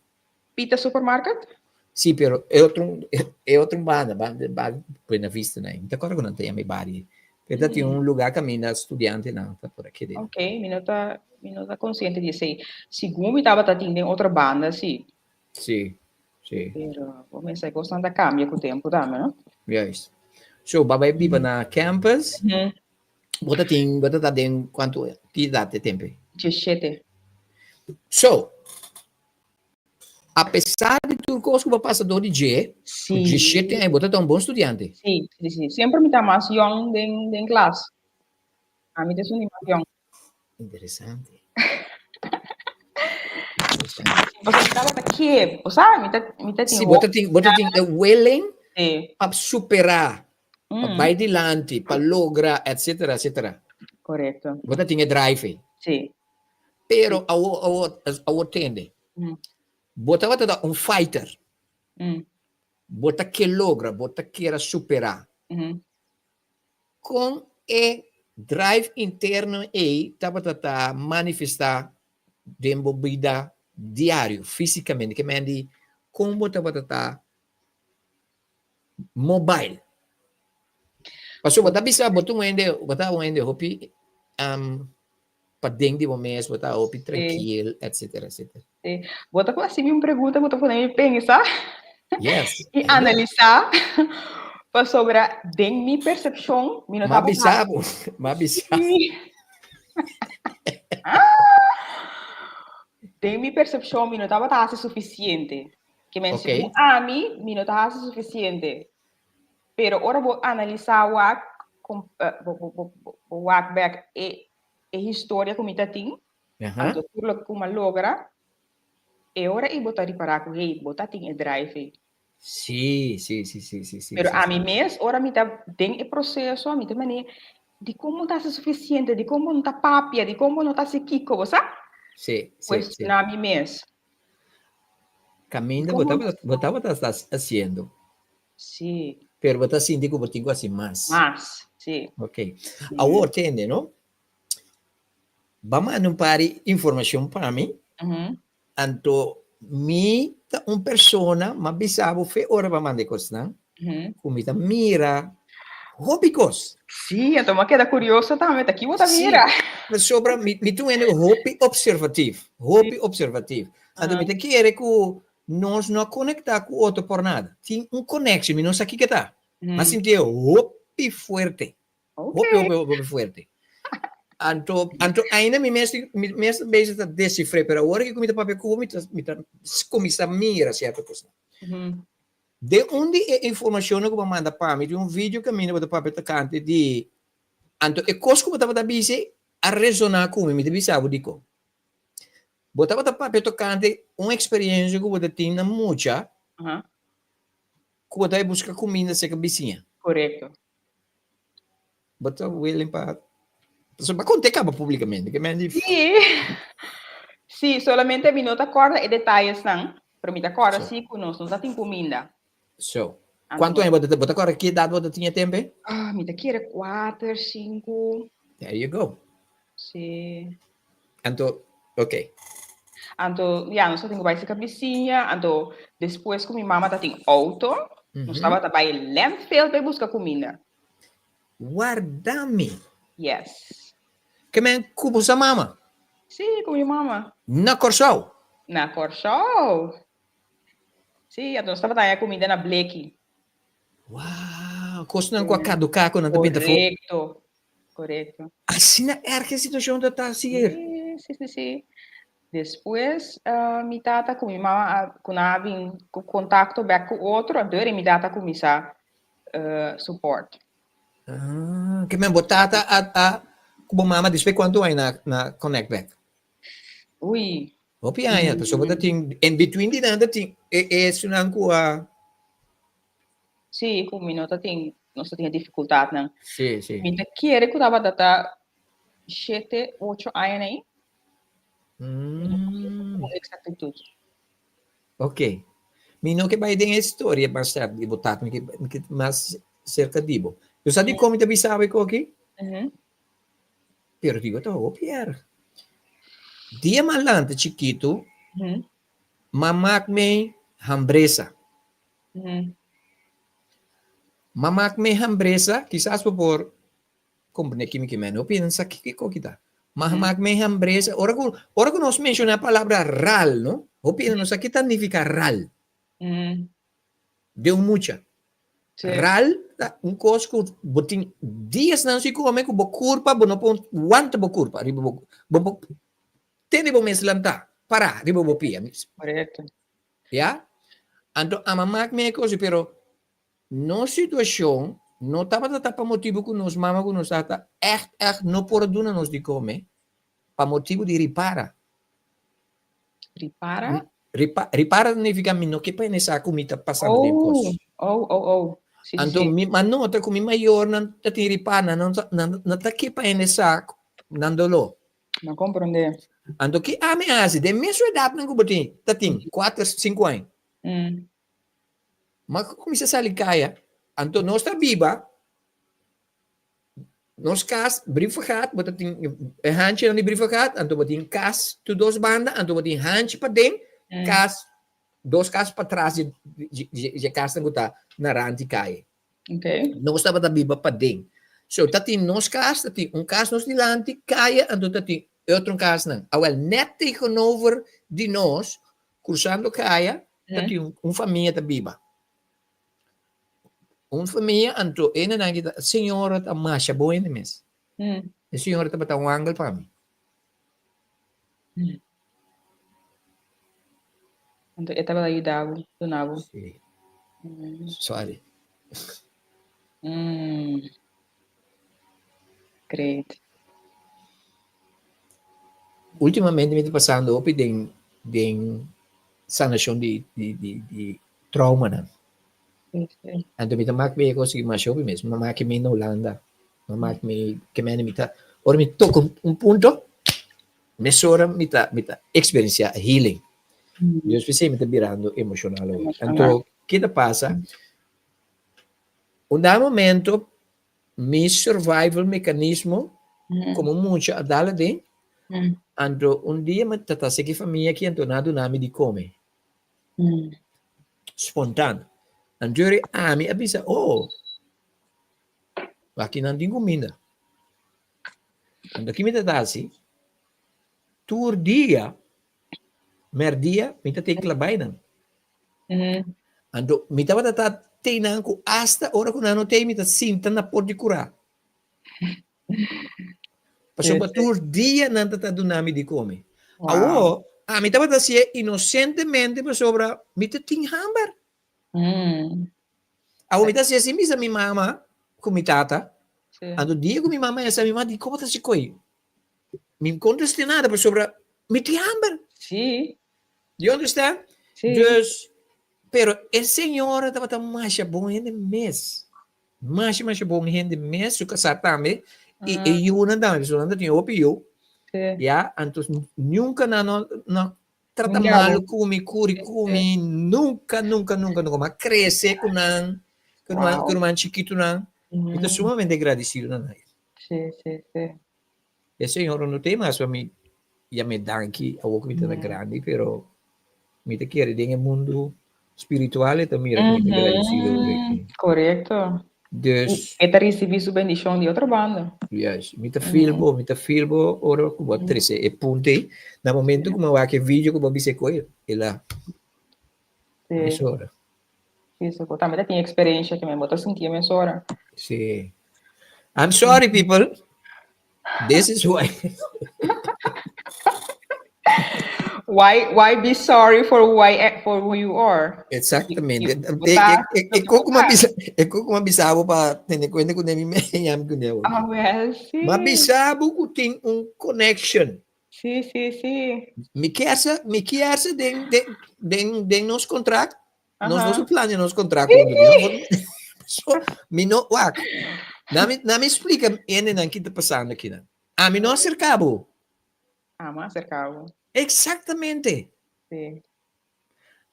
Pita Supermarket? Sí, pero e otro, e otro banda, banda, banda Buena Vista, nee. Mi ta acorda cu nan ta yama e bario. Pero ta tin un lugar caminda studiantenan ta por aki den. Ok, mi no ta, mi no ta consciente di esey. Segun mi tabata tin den otro banda, sí. Sí, sí. Pero bo mester cosnan ta cambia cu tempo tambe, no? Juist. So, bo a bay biba na campus. Bo ta tin, bo ta ta den cuanto, ki edad e tempo ey? Diesshete. So, Apesar di tur kos ku bo a pasa dor di dje, ku diesshete aña bo ta ta un bon studiante. Sí, sí, sí. Semper mi ta mas yòn den den klas. Ami ta esun di mas yòn. Interesante. Pasobra mi tabata ke, bo sa, mi ta mi ta tin Sí, bo ta tin bo ta tin e willing pa superá, pa bai dilanti, pa logra, etcetera, etcetera. Korekto. Bo ta tin e drive ei. Sí. Pero awor awor awor tende. Bo tabata ta un fighter. Bo ta ke logra, bo ta kier a superá. Kon e drive interno ei tabata ta manifestá den bo bida diario, físikamente? Ke men di kon bo tabata ta mobile? Pasobra bo ta bisa bo ta un hende, bo ta un hende hopi paden di bo mes, bo ta hopi trankil, etcetera, etcetera. Sí. Bo ta hasi mi un pregunta ku ta pone mi pensa Yes. i analisá pasobra den mi persepshon mi no M'a tabata bisa bo, m'a bisa. Sí. Den mi persepshon mi no tabata hasi sufisiente. Ke men Ok. segun ami mi no ta hasi sufisiente. Pero ora bo analisá wak, bo, bo, bo, bo wak bek e, e historia ku mi ta tin, anto tur loke ku mi a logra, e ora ei bo ta ripará ku hey, bo ta tin e drive ei. Sí, sí, sí, sí, sí, sí. Pero ami mes, ora mi ta den e proseso, mi ta manera, dikon bo ta hasi sufisiente? Dikon bo no ta papia? Dikon bo no ta hasi kiko? Bo sa? Sí, sí, sí. Kuestioná mi mes. Kaminda bo tabata, bo tabata hasiendo. Sí. Pero bo ta sinti ku bo tin ku hasi mas. Mas, sí. Ok. Awor tende, no? Ba manda un par di informashon pa mi. Anto mi ta un persona, m'a bisa bo fe ora bo a manda e kosnan, ku mi ta mira hopi kos. Sí, anto m'a keda kurioso tambe, ta ki bo ta mira? Sí, pasobra mi ta un hende hopi opservatif, hopi opservatif. Anto mi ta kere ku Nos no a konektá ku otro por nada. Tin un konekshon, mi no sa kiko ta. M'a sintié hopi fuerte. Hopi, hopi, hopi fuerte. Anto, anto ainda mi mes, mi mes ta bezig ta desifré, pero awor ku mi ta papia ku bo, mi ta, mi ta kuminsá mira sierto kosnan. Den un di e informashonnan ku bo a manda pa mi, tin un video kaminda bo ta papia tokante di, anto e kos ku bo tabata bisa a resoná ku mi, mi ta bisa bo dikon. Bo tabata papia tokante un eksperiencia ku bo ta tin na mucha ku bo ta bai buska kuminda serka bisiña. Korekto. Bo ta willing pa pasobra bo a konta e kaba publikamente ke men di. Sí. Sí, solamente mi no ta kòrda e detayesnan, pero mi ta kòrda sí ku nos no ta tin kuminda. So. Kuantu aña bo ta bo ta kòrda ki edat bo ta tin e tempu ei? Mi ta kere kuater, sinku. There you go. Sí. Anto, ok. Anto, ya, nos tatin ku bai serka bisiña, anto despues ku mi mama tatin outo, nos tabata bai landfill pa e buska kuminda. Warda mi. Yes. Ke men ku bo sa mama? Sí, ku mi mama. Na Kòrsou? Na Kòrsou. Sí, anto nos tabata haña kuminda na bleki. Wow, kosnan ku a kaduká ku nan ta binta for. Korekto, korekto. Asina erg e situashon ta ta sier. Sí, sí, sí, sí. Despues mi tata ku mi mama a ku nan a bin ku kontakto bèk ku otro, anto eri mi tata a kuminsá support. Ah, ke men bo tata a a ku bo mama despues kuantu aña na connect bèk? Ui. Hopi aña, pasobra ta tin, in between di nan ta tin e esunnan ku a. Sí, ku mi no ta tin, nos ta tin e difikultatnan. Sí, sí. Mi ta kere ku tabata ta shete, ocho aña na ei. Mm. Ku eksaktitut. Ok. Mi no ke bai den e historia mas serka di bo tata, mi ke, mi ke mas serka di bo. Bo sa dikon mi ta bisa awe koki? Pero digo ta hopi erg. Dia m'a lanta chikitu, m'a mak mi hambresa. M'a mak mi hambresa, kisas bo por comprende kimi ki men hopi nan sa kiko ki ta. M'a mak mi hambresa, ora ku ora ku nos menshoná palabra ral, no? Hopi hende no sa ki ta nifiká ral. Den un mucha. Ral ta un kos ku bo tin diasnan si kome ku bo kurpa bo no por wanta bo kurpa riba bo bo por tene bo mes lantá, pará riba bo pia. Korekto. Ya? Anto a mama mak mi e kos pero nos situashon no tabata ta pa motibu ku nos mama ku nos tata ègt ègt no por a duna nos di kome pa motibu di ripara. Ripara? Ripa, ripara significa mi no ke pa hende sa ku mi ta pasando den kos. Oh, oh, oh. Si, Anto si. mi ma nota ku mi mayornan ta tin ripara, nan nan no ta ke pa hende sa nan doló. Mi a komprondé. Anto ki ami a hasi? Den mesun edatnan ku bo tin, ta tin kuater, sinku aña. Mi a kuminsá sali kaya. Anto nos ta biba, nos kas, brievengaat, bo ta tin e hanchinan di brievengaat, anto bo tin kas tur dos banda, anto bo tin hanchi paden, kas, dos kas patras di di e kasnan ku ta na rant di kaya. Nos tabata biba paden. So ta tin nos kas, ta tin un kas nos dilanti, kaya, anto ta tin otro kasnan. Awel, nèt tegenover di nos, krusando kaya, ta tin un famia ta biba. Un famia, anto e nan ki ta, señora ta masha bon hende mes. E señora tabata un angel pa mi. Anto e tabata yuda bo, duna bo. Si. Sorry. Great. Ultimamente mi ta pasando hopi den den sanashon di di di di traumanan. Anto mi ta mak mi e kos aki masha hopi mes. Mi mak mi na Hulanda. Mi mak mi ke mende mi ta ora mi toka un punto mesora mi ta mi ta eksperensiá healing. Dios p'esei mi ta birando emoshonal awor. Anto ke ta pasa? Un dado momento mi survival mecanismo como mucha a dal aden, anto un dia mi ta ta seki famia aki anto nan a duna mi di come. Spontaan. Anto yori ami a bisa, oh, aki nan tin cuminda. Anto ki mi ta ta haci? Tur dia Merdia mi ta tei klabay nan. Anto mi tabata ta tei nan ku asta ora ku nan no tei mi ta sinta na por di kurá. Pasobra tur dia nan ta ta duna mi di kome. Awor ami tabata hasié inosentemente pasobra mi ta tin hamber. Awor mi ta hasié sin bisa mi mama ku mi tata. Anto dia ku mi mama a hasi mi mama di komo ta hasi koi? Mi no contesté nada pasobra mi tin hamber. Sí. You understand? Sí. Dus, pero e señora tabata masha bon hende mes. Masha, masha bon hende mes, su casá tambe. I e yunan tambe, pasobra nan ta tin hopi yu. Sí. Ya, anto nunca nan no, no trata Nunca malo bo. ku mi, kuri ku mi, nunca, nunca, nunca, nunca. Ma krese ku nan, ku ruman, Wow. ku ruman chikitunan. Mi ta sumamente agradecido na nan. Sí, sí, sí. E señora no tin mas pa mi yam'é danki awor ku mi ta grandi, pero mi ta kere den e mundu spiritual e ta mira ku mi ta gradisido ku e. Korekto. Dus. E ta risibí su bendishon di otro banda. Juist. Mi ta feel bo, mi ta feel bo ora ku bo a trese e punto ei. Na momento ku mi a wak e video ku bo a bisa e koe, el a mesora. Sí, so bo tambe ta tin experiencia que men bo ta sinti mesora. Sí. I'm sorry people. This is who I Why why be sorry for who I for who you are? Exactamente. E ko kuma bisa e ko kuma bisa bo pa tene cuenta ku mi me yam ku ne. Ah, well, sí. Ma bisa bo ku tin un connection. Sí, sí, sí. Mi kier sa, mi kier sa den, den, den, den nos contract. Nos no se plania nos contract. So, mi no, wak. Na mi, na mi explica ene nan ki ta pasando aquí nan. A mi no acerca bo. A mi acerca bo. Exactamente. Sí.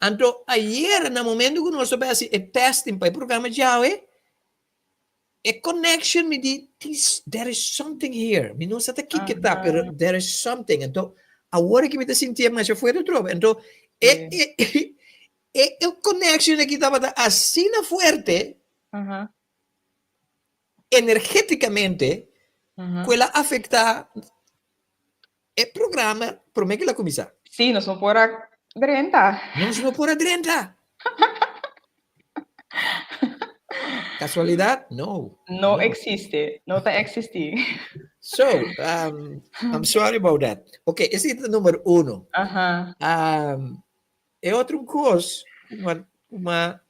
Anto, ayer, na momento ku nos tabata hasi e testing pa e programa djawe, E connection mi di, this, there is something here. Mi no sa ta kiko ta, pero there is something. Anto, awor ki mi ta sinti e masha fuerte trobe. Anto, e, e, e, E e connection aki tabata asina fuerte energeticamente ku el a afecta e programa prome ku el a kuminsá. Sí, nos no por a drenta. Nos no por a drenta. Casualidad? No. No existe, no ta existi. So, um, I'm sorry about that. Ok, ese ta number uno. Um, e otro kos, kuma, kuma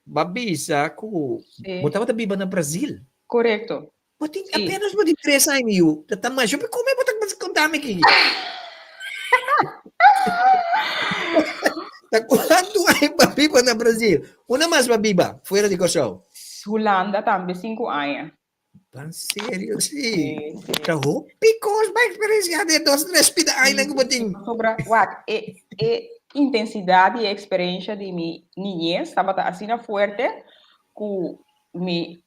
ba bisa ku Sí. bo tabata biba na Brasil. Correcto. Bo tin Sí. apenas bo tin tres aña yu. Ta ta masha pe come bo ta contame aki. Ta cuanto aña ba biba na Brasil? Una mas ba biba fuera di Kòrsou? Hulanda tambe sinku aña. Tan serio, sí. Sí, sí. Ta hopi kos ba experiencia den dos, tres pida añanan ku bo tin. Pasobra, wak, e, e intensidad di e experiencia di mi niñez tabata asina fuerte ku mi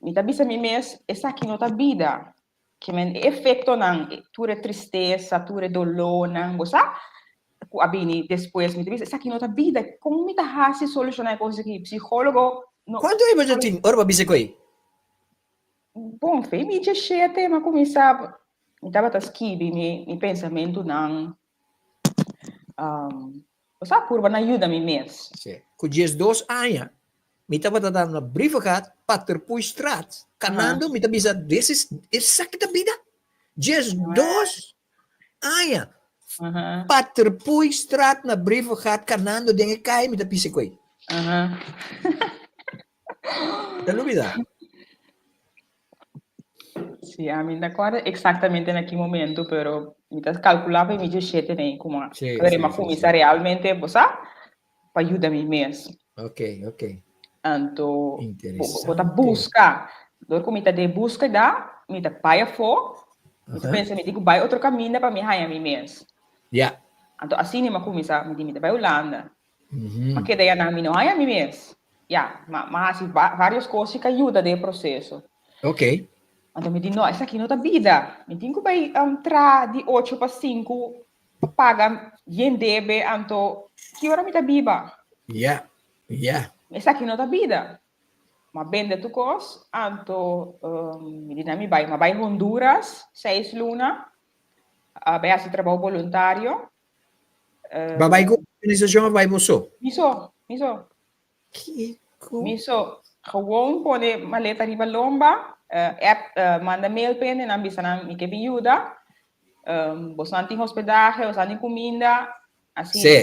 Mi ta bisa mi mes, esaki no ta bida. Ke men e efektonan, tur e tristesa, tur e dolónan, bo sa, ku a bini despues, mi ta bisa, esaki no ta bida. Kon mi ta hasi solushoná e kos aki? Psikólogo no. Kuantu aña bo ta tin ora bo a bisa ku ei? Bon, fe mi djeshete mi a kuminsá, mi tabata skibi mi mi pensamentunan, Bo sa purba na yuda mi mes. Sí. Ku diesdos aña mi tabata ta na Brievengat, Paterpoeistraat, kanando mi ta bisa this is esaki ta bida. 12 aña Paterpoeistraat na Brievengat kanando den e kai mi ta pisa koe. Ta lubida. Sí, ami no ta acorda exactamente na ki momento, pero mi ta calcula pa mi 17 nei kuma Sí, pero sí, mi a sí, cuminsa sí. realmente, bo sa, pa yuda mi mes. Ok, ok. Anto, bo, bo ta Interesante. busca, dor cu mi ta den búsqueda, mi ta bai afó, mi ta Aha. pensa mi tin cu bai otro caminda pa mi haña mi mes. Ja. Anto asina mi a cuminsa, mi di mi ta bai Hulanda. Mm Ma keda ya na mi no haña mi mes. Ya, ma, ma hasi va, varios cos ku ayuda den e proceso. Ok. Anto mi di, no, esaki no ta bida. Mi tin ku bai um, tra di ocho pa sinku pa paga yen debe, anto ki ora mi ta biba? Ja, ja. Esaki no ta bida. Ma bende tur kos, anto um, mi di na mi bai, ma bai Honduras, seis luna, uh, bai hasi trabou voluntario. Ba bai ku organisashon of bai bo so? Mi so, mi so. Kiko? Mi so. Gewoon pone maleta riba lomba, uh, app, uh, manda mail pa hende, nan bisa nan mi ke bin yuda. Um, boso nan tin hospedaje, boso nan tin kuminda, asina. Sí.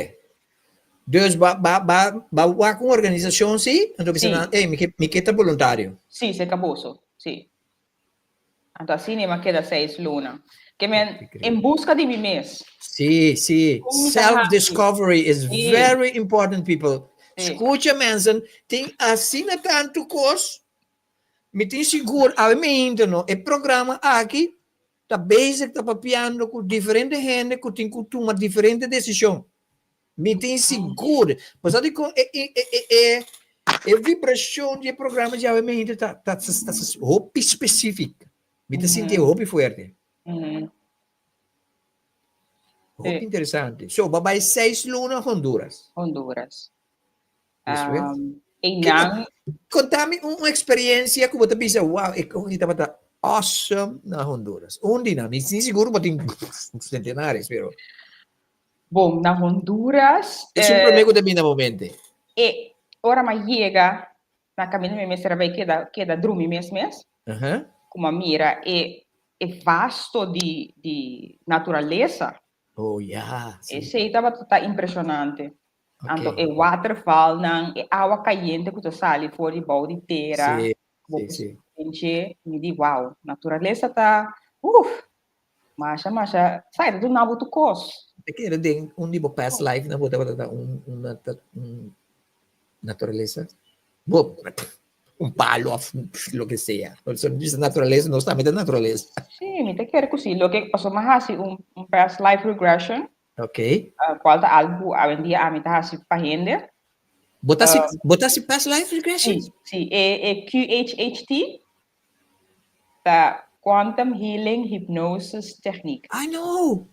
Dus ba ba ba ba wak un organisashon si, anto bisa Sí. nan, ey, mi ke mi ke ta boluntario. Sí, serka boso, sí. Anto asina e m'a keda seis luna. Ke men en busca di mi mes. Sí, sí. Kon mi ta hasi? Self-discovery is Sí. very important, people. Sí. Skucha, mensen, tin asina tantu kos. Mi tin sigur, awe mi hinter no, e programa aki ta bezig ta papiando ku diferente hende ku tin ku tuma diferente desishon. Mi tin sigur. Bo sa dikon e e e e e e vibrashon di e programa di awe mente ta ta ta hopi spesifik. Mi ta sinti e hopi fuerte. Hopi interesante. So, bo a bai seis luna Honduras. Honduras. Despues? Einan. Konta mi un eksperensia ku bo ta bisa, wow, e kon aki tabata awesome na Honduras. Un di nan. Mi tin sigur bo tin sentenares, pero. Bon, na Honduras. Es un promé ku ta bini na bo mente. E ora m'a yega na kaminda mi mester a bai keda keda drumi mes mes. Ku m'a mira e e vasto di di naturalesa. Oh ya, si. Esei tabata ta impreshonante. Anto e watervalnan, e awa kayente ku ta sali for di bou di tera. Si, Bo si, si. Dje, mi di wow, naturalesa ta, uf! Masha, masha, sai, ta duna bo tur kos. Ta kere den un di bo past life nan bo tabata ta un un un naturalesa? Bo un palo of loke sea. Pasobra bisa naturalesa, nos tambe ta naturalesa. Sí, mi ta kere ku sí. Loke pasobra mi a hasi un un past life regression. Ok. Kual ta algu ku awendia ami ta hasi pa hende. Bo ta hasi bo ta hasi past life regression? Sí, sí. E e QHHT Ta Quantum Healing Hypnosis Technique. I know!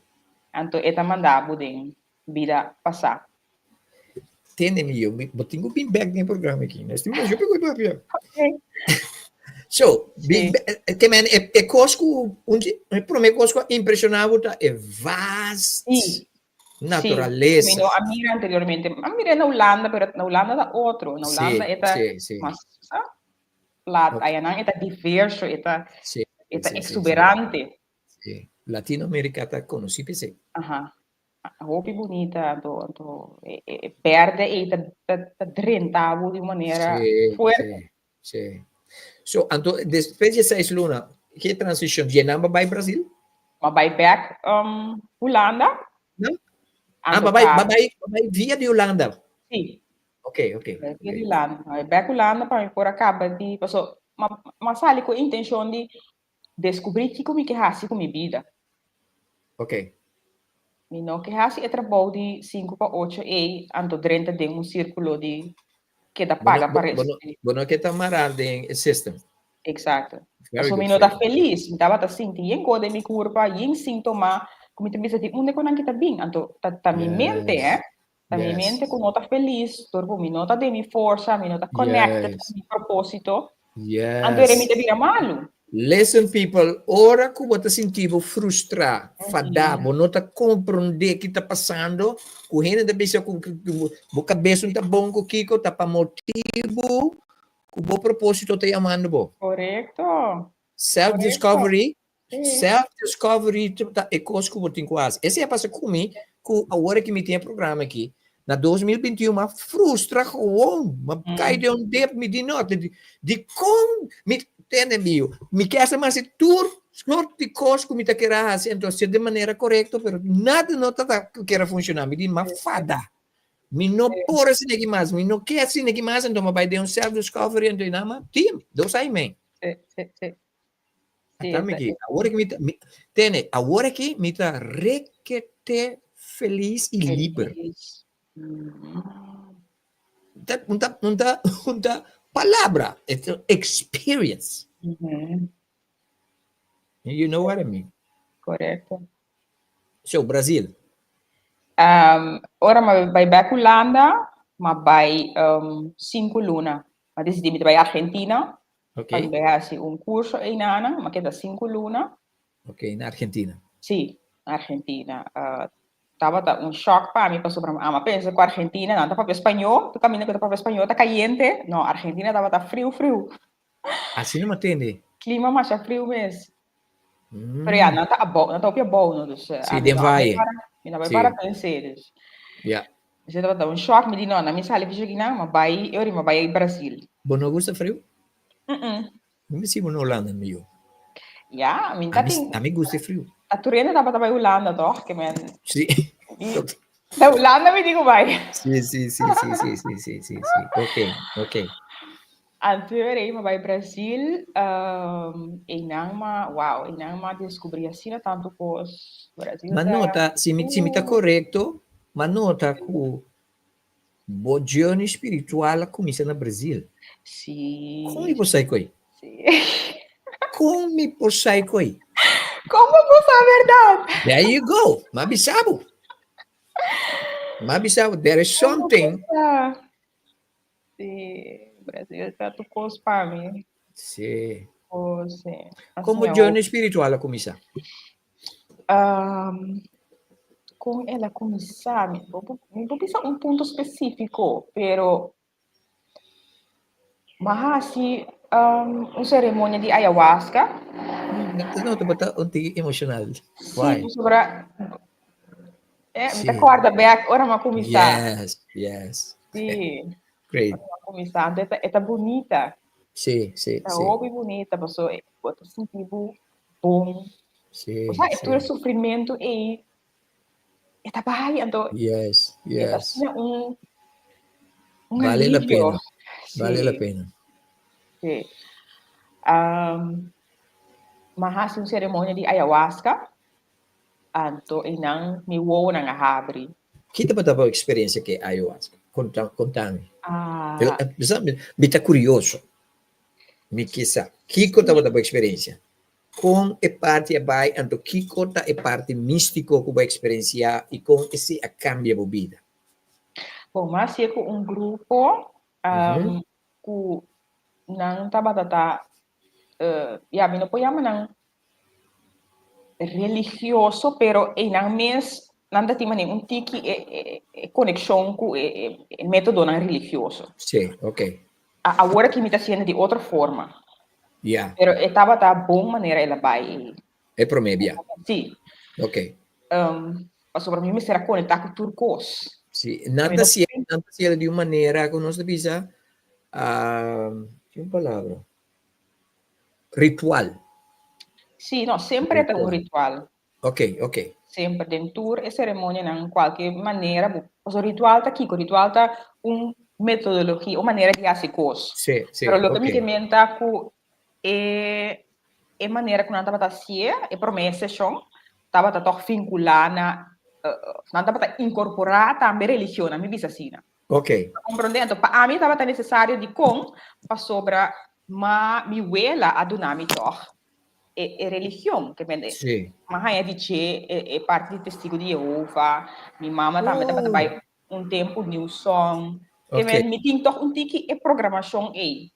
Anto e ta manda bo den bida pasá. Tende mi yo, bo tin ku bin bek den e programa aki. Nos tin masha poko papia. Okay. So, bi, ke men e, e kos ku un di, e prome kos ku a impreshoná bo ta e vast Sí. naturalesa. Sí, mi no a mira anteriormente. A mira na Hulanda, pero na Hulanda ta otro. Na Hulanda e ta mas plat. Okay. Ayanan e ta diverso, e ta, Sí, e ta sí, sí, sí. exuberante. Sí. Latinoamérica ta konosí p'esei. Aha. Hopi bunita, anto, anto e, e, e berde ei ta, ta, ta drenta bo di un manera Sí, fuerte. sí, sí. So, anto, despues di e seis luna, ke transishon? Dje nan ba bai Brasil? Ma bai bek um, Hulanda. No? Ah, Anto ba bai, ta, ba bai, ba bai via di Hulanda. sí, Ok, ok, bai via ok. di Hulanda. Ma bai bek Hulanda pa mi por a kaba di, paso, ma, ma sali ku intenshon di Deskubrí kiko mi ke hasi ku mi bida. Ok. Mi no ke hasi e trabou di sinku pa ocho ei, anto drenta den un sírkulo di keda Bo no, paga bo, pa bo no, resti. bo no ke ta mará den e system. Eksakto. Very Pasobra good mi no ta for you. felis, mi tabata sinti yen kos den mi kurpa, yen síntoma ku mi ta bisa di unda ku nan ke ta bin. Anto ta ta mi mente, Yes. eh. Ta mi Yes. mente ku no ta felis, dor ku mi no ta den mi forsa, mi no ta connected Yes. ku mi propósito. Anto ere mi Yes. ta bira malu. Listen people, ora ku bo ta sinti bo frustrá, fadá, bo no ta komprondé ki ta pasando, ku hende ta bisa ku bo kabes no ta bon ku kiko, ta pa motibu ku bo propósito ta yamando bo. Korekto. Self discovery, Sí. self discovery ta e kos ku bo tin ku hasi. Esei a pasa ku mi, ku awor ki mi tin e programa aki, na 2021 m'a frustra gewoon, m'a kai den un dip, mi di no, di, dikon mi tende mi yu, mi ke hasi mas tur sort di kos ku mi ta kere hasi, enton hasi den manera korekto, pero nada no ta ta kere funshoná, mi di m'a fada, mi no por asina aki mas, mi no ke asina aki mas, enton m'a bai den un self discovery, enton nan m'a tim, dos ai men. Sí, sí, sí. Sí, Ata mi esa, ki, awor ki mi ta, mi, tene, awor ki mi ta rekete felis i liber. Feliz. Ta, un ta, un ta, un ta palabra, it's an experience. You know what I mean? Correcto. So, Brazil. Um, ora ma bai back Hulanda, ma bai um, cinco luna. Ma decidí mi ta bai Argentina. Ok. Pa mi bai hasi un curso einanan, ma keda cinco luna. Ok, na Argentina. Sí, na Argentina. Uh, tabata un shock pa mi pasobra mi ama pensa ku Argentina nan ta papia spañó, tur kaminda ku ta papia spañó ta kayente. No, Argentina tabata friu friu. Asina mi a tende. Klima masha friu mes. Pero ya, nan ta abou, nan ta hopi abou, no? Dus, Sí, ami den no a bai valle. para, mi no a bai Sí. para pensé, dus. Ya. Dus e tabata un shock, mi di no, na mi sali fisho kinan, ma bai, e ora mi bai Brasil. Bo no gusta friu? Mm-mm. Mi mester bo na Hulanda, mi yu. Ya, mi ta Ami, tin, ami gusta e friu. ta tur hende tabata bai Hulanda, toch? Ke men, Sí. i, ta Hulanda mi di ku bai. Sí, sí, sí, sí, sí, sí, sí, sí, sí. Ok, ok. Anto e mi bai Brasil, einan m'a, wow, einan m'a descubrí asina tantu kos. Brasil Ma ta, nota, si mi, si mi ta korekto, ma nota ku bo journey spiritual a kuminsá na Brasil. Sí. Kon mi por sai ku ei? Sí. Kon mi por sai ku ei? Kon bo por sa bèrdat? There you go. M'a bisa bo. M'a bisa bo, there is Kon bo por something. sa? Sí, Brasil ta tur kos pa mi. Sí. Kos, sí. Como Asina journey spiritual a kuminsá? Um, kon el a kuminsá? Mi bo mi bo bisa un punto spesífiko, pero m'a hasi um, un seremonia di ayahuasca. No, no, ta un tiki emoshonal. Sí, Why? pasobra eh, mi ta Sí. kòrda bèk ora m'a kuminsá. Yes, yes. Sí. Great. Ora m'a kuminsá, anto e ta, e ta bunita. Sí, sí, Ta sí. hopi bunita, paso e bo ta sinti bo bon. Sí, Osea, e sí. tur e sufrimentu ei e ta bai, anto Yes, e ta yes. asina un un Vale la alivio. pena. Vale la Sí. pena. Sí. Um, m'a hasi un ceremonia di ayahuasca. Anto einan mi wowonan a habri. Ki tabata bo experiencia ke ayahuasca? Conta, contami. Ah. Mi ta curioso. Mi ke sa. Kiko tabata bo experiencia? Kon e parti a bai, anto kiko ta e parti místico ku bo a experiencia i kon esei a cambia bo bida? Bon, m'a hasié ku un grupo ku nan tabata ta, ya, mi no por yama nan religioso, pero einan mes nan ta tin manera un tiki e konekshon ku e metodonan religioso. Sí, ok. Awor aki mi ta hasiendo di otro forma. Ya. Pero e tabata bon manera el a bai ei. E promé bia. Sí. Ok. Pasobra mi mester a konektá ku tur kos. Sí, nan ta hasié, nan ta hasié di un manera ku nos ta bisa, ki un palabra? Ritual. Sí, no, semper e ta un ritual. Ok, ok. Semper den tur e seremonianan, kualke manera, pasobra ritual ta kiko? Ritual ta un metodologia, un manera di hasi kos. Sí, sí, Pero loke mi ok. ke men ta ku e e manera ku nan tabata hasié, e promé seshon, tabata tòg vinkulá na, nan tabata inkorporá tambe religionnan, mi bisa asina. Ok. Ta komprondé? Anto pa ami tabata nesesario dikon? Pasobra ma mi wela a duna mi tòg e e religion, ke men Sí. m'a haña di dje e e parti di Testigo di Yehova, mi mama tambe tabata Oh. bai un tempu New Song, ke Ok. men mi tin tòg un tiki e programashon ei.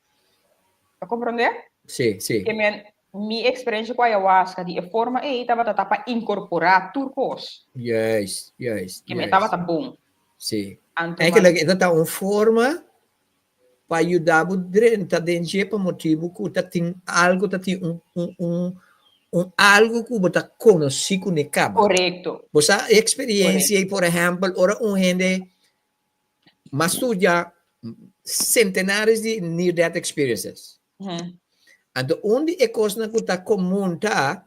Ta komprondé? Sí, sí. Ke men mi eksperensha ku ayahuasca di e forma ei tabata ta pa inkorporá tur kos. Juist, juist, Ke men juist. tabata bon. Sí. Anto Eigenlijk e ta un forma pa yuda bo drenta den dje pa motibu ku ta tin algu, ta tin un un un un algu ku bo ta konosí kuné kaba. Korekto. Bo sa e eksperiencia ei, por ehèmpel, ora un hende m'a studia sentenares di near death experiences. Anto un di e kosnan ku ta komun ta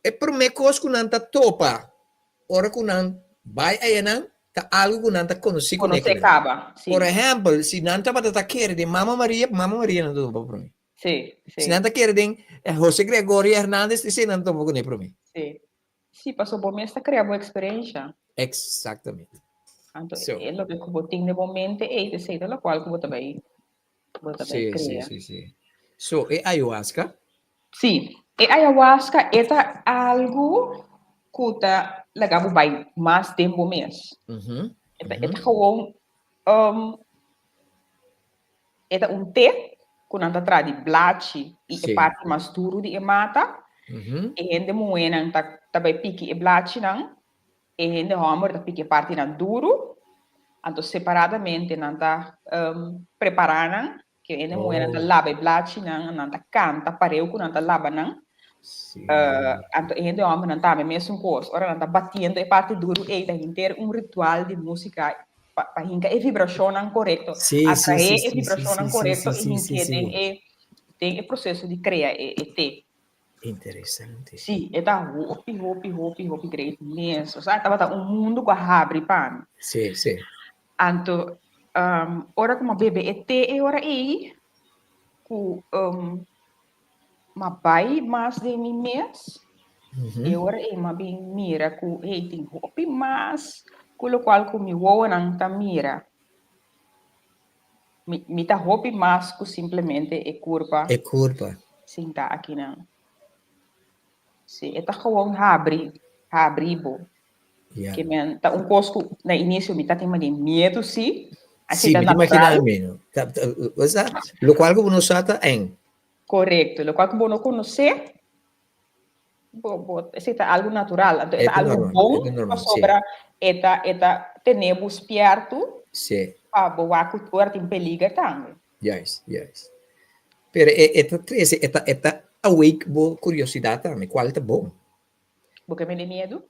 E promé kos ku nan ta topa ora ku nan bai ayanan ta algu ku nan ta konosí kuné Konosé kaba. kaba, sí. Por ehèmpel, si nan tabata ta kere den Mama Maria, Mama Maria nan ta topa promé. Sí, sí. Si nan ta kere den José Gregorio Hernandez, esei nan ta topa kuné promé. Sí. Sí, pasobra bo mes ta krea bo eksperensha. Eksaktamente. Anto So. e loke ku bo tin den bo mente ei, esei ta lokual ku bo ta bai bo ta bai Sí, sí, krea. sí, sí. So, e ayahuasca? Sí, e ayahuasca e ta algu ku ta laga bo bai mas den bo mes. E ta, e ta gewoon, e ta un té ku nan ta traha di blachi i e parti mas duru di e mata. E hende muhénan ta ta bai piki e blachinan E hende hòmber ta piki e partinan duru, anto separadamente nan ta prepará nan, ke hende muhénan ta laba e blachinan, nan ta kanta pareu ku nan ta laba nan. Anto e hende hòmbernan tambe mesun kos, ora nan ta batiendo e parti duru ei ta henter un ritual di músika pa hinka e vibrashonnan korekto, atraé e vibrashonnan korekto i hink'é den e den e proseso di krea e té. Interesante. Sí, e ta hopi, hopi, hopi, hopi great mes. O sea, tabata un mundu ku a habri pa mi. Sí, sí. Anto, um, ora ku m'a bebe e té e ora ei, ku um, m'a bai mas den mi mes, e ora ei m'a bin mira ku, hey, tin hopi mas ku lokual ku mi wowonan ta mira. Mi, mi ta hopi mas ku simplemente e kurpa. E kurpa. Sinta akinan. Sí, e ta gewoon habri, habri bo. Ja. Ke men ta un kos ku na inisio mi ta tin mane miedu sí. Así Sí, ta mi ta natural. imaginá mi, no. Ta, ta, o sea, lokual ku bo no sa ta eng. Korekto, lokual ku bo no konosé, bo, bo, esei ta algu natural. Anto e E ta ta algu normal, bon e ta normal, sí. pasobra e ta, e ta tene bo spiertu Sí. pa bo wak ku ora tin peliger tambe. Juist, juist. Pero e, e ta trese, e ta, e ta awake bo kuriosidat tambe, kual ta bon. Bo ke mende miedu?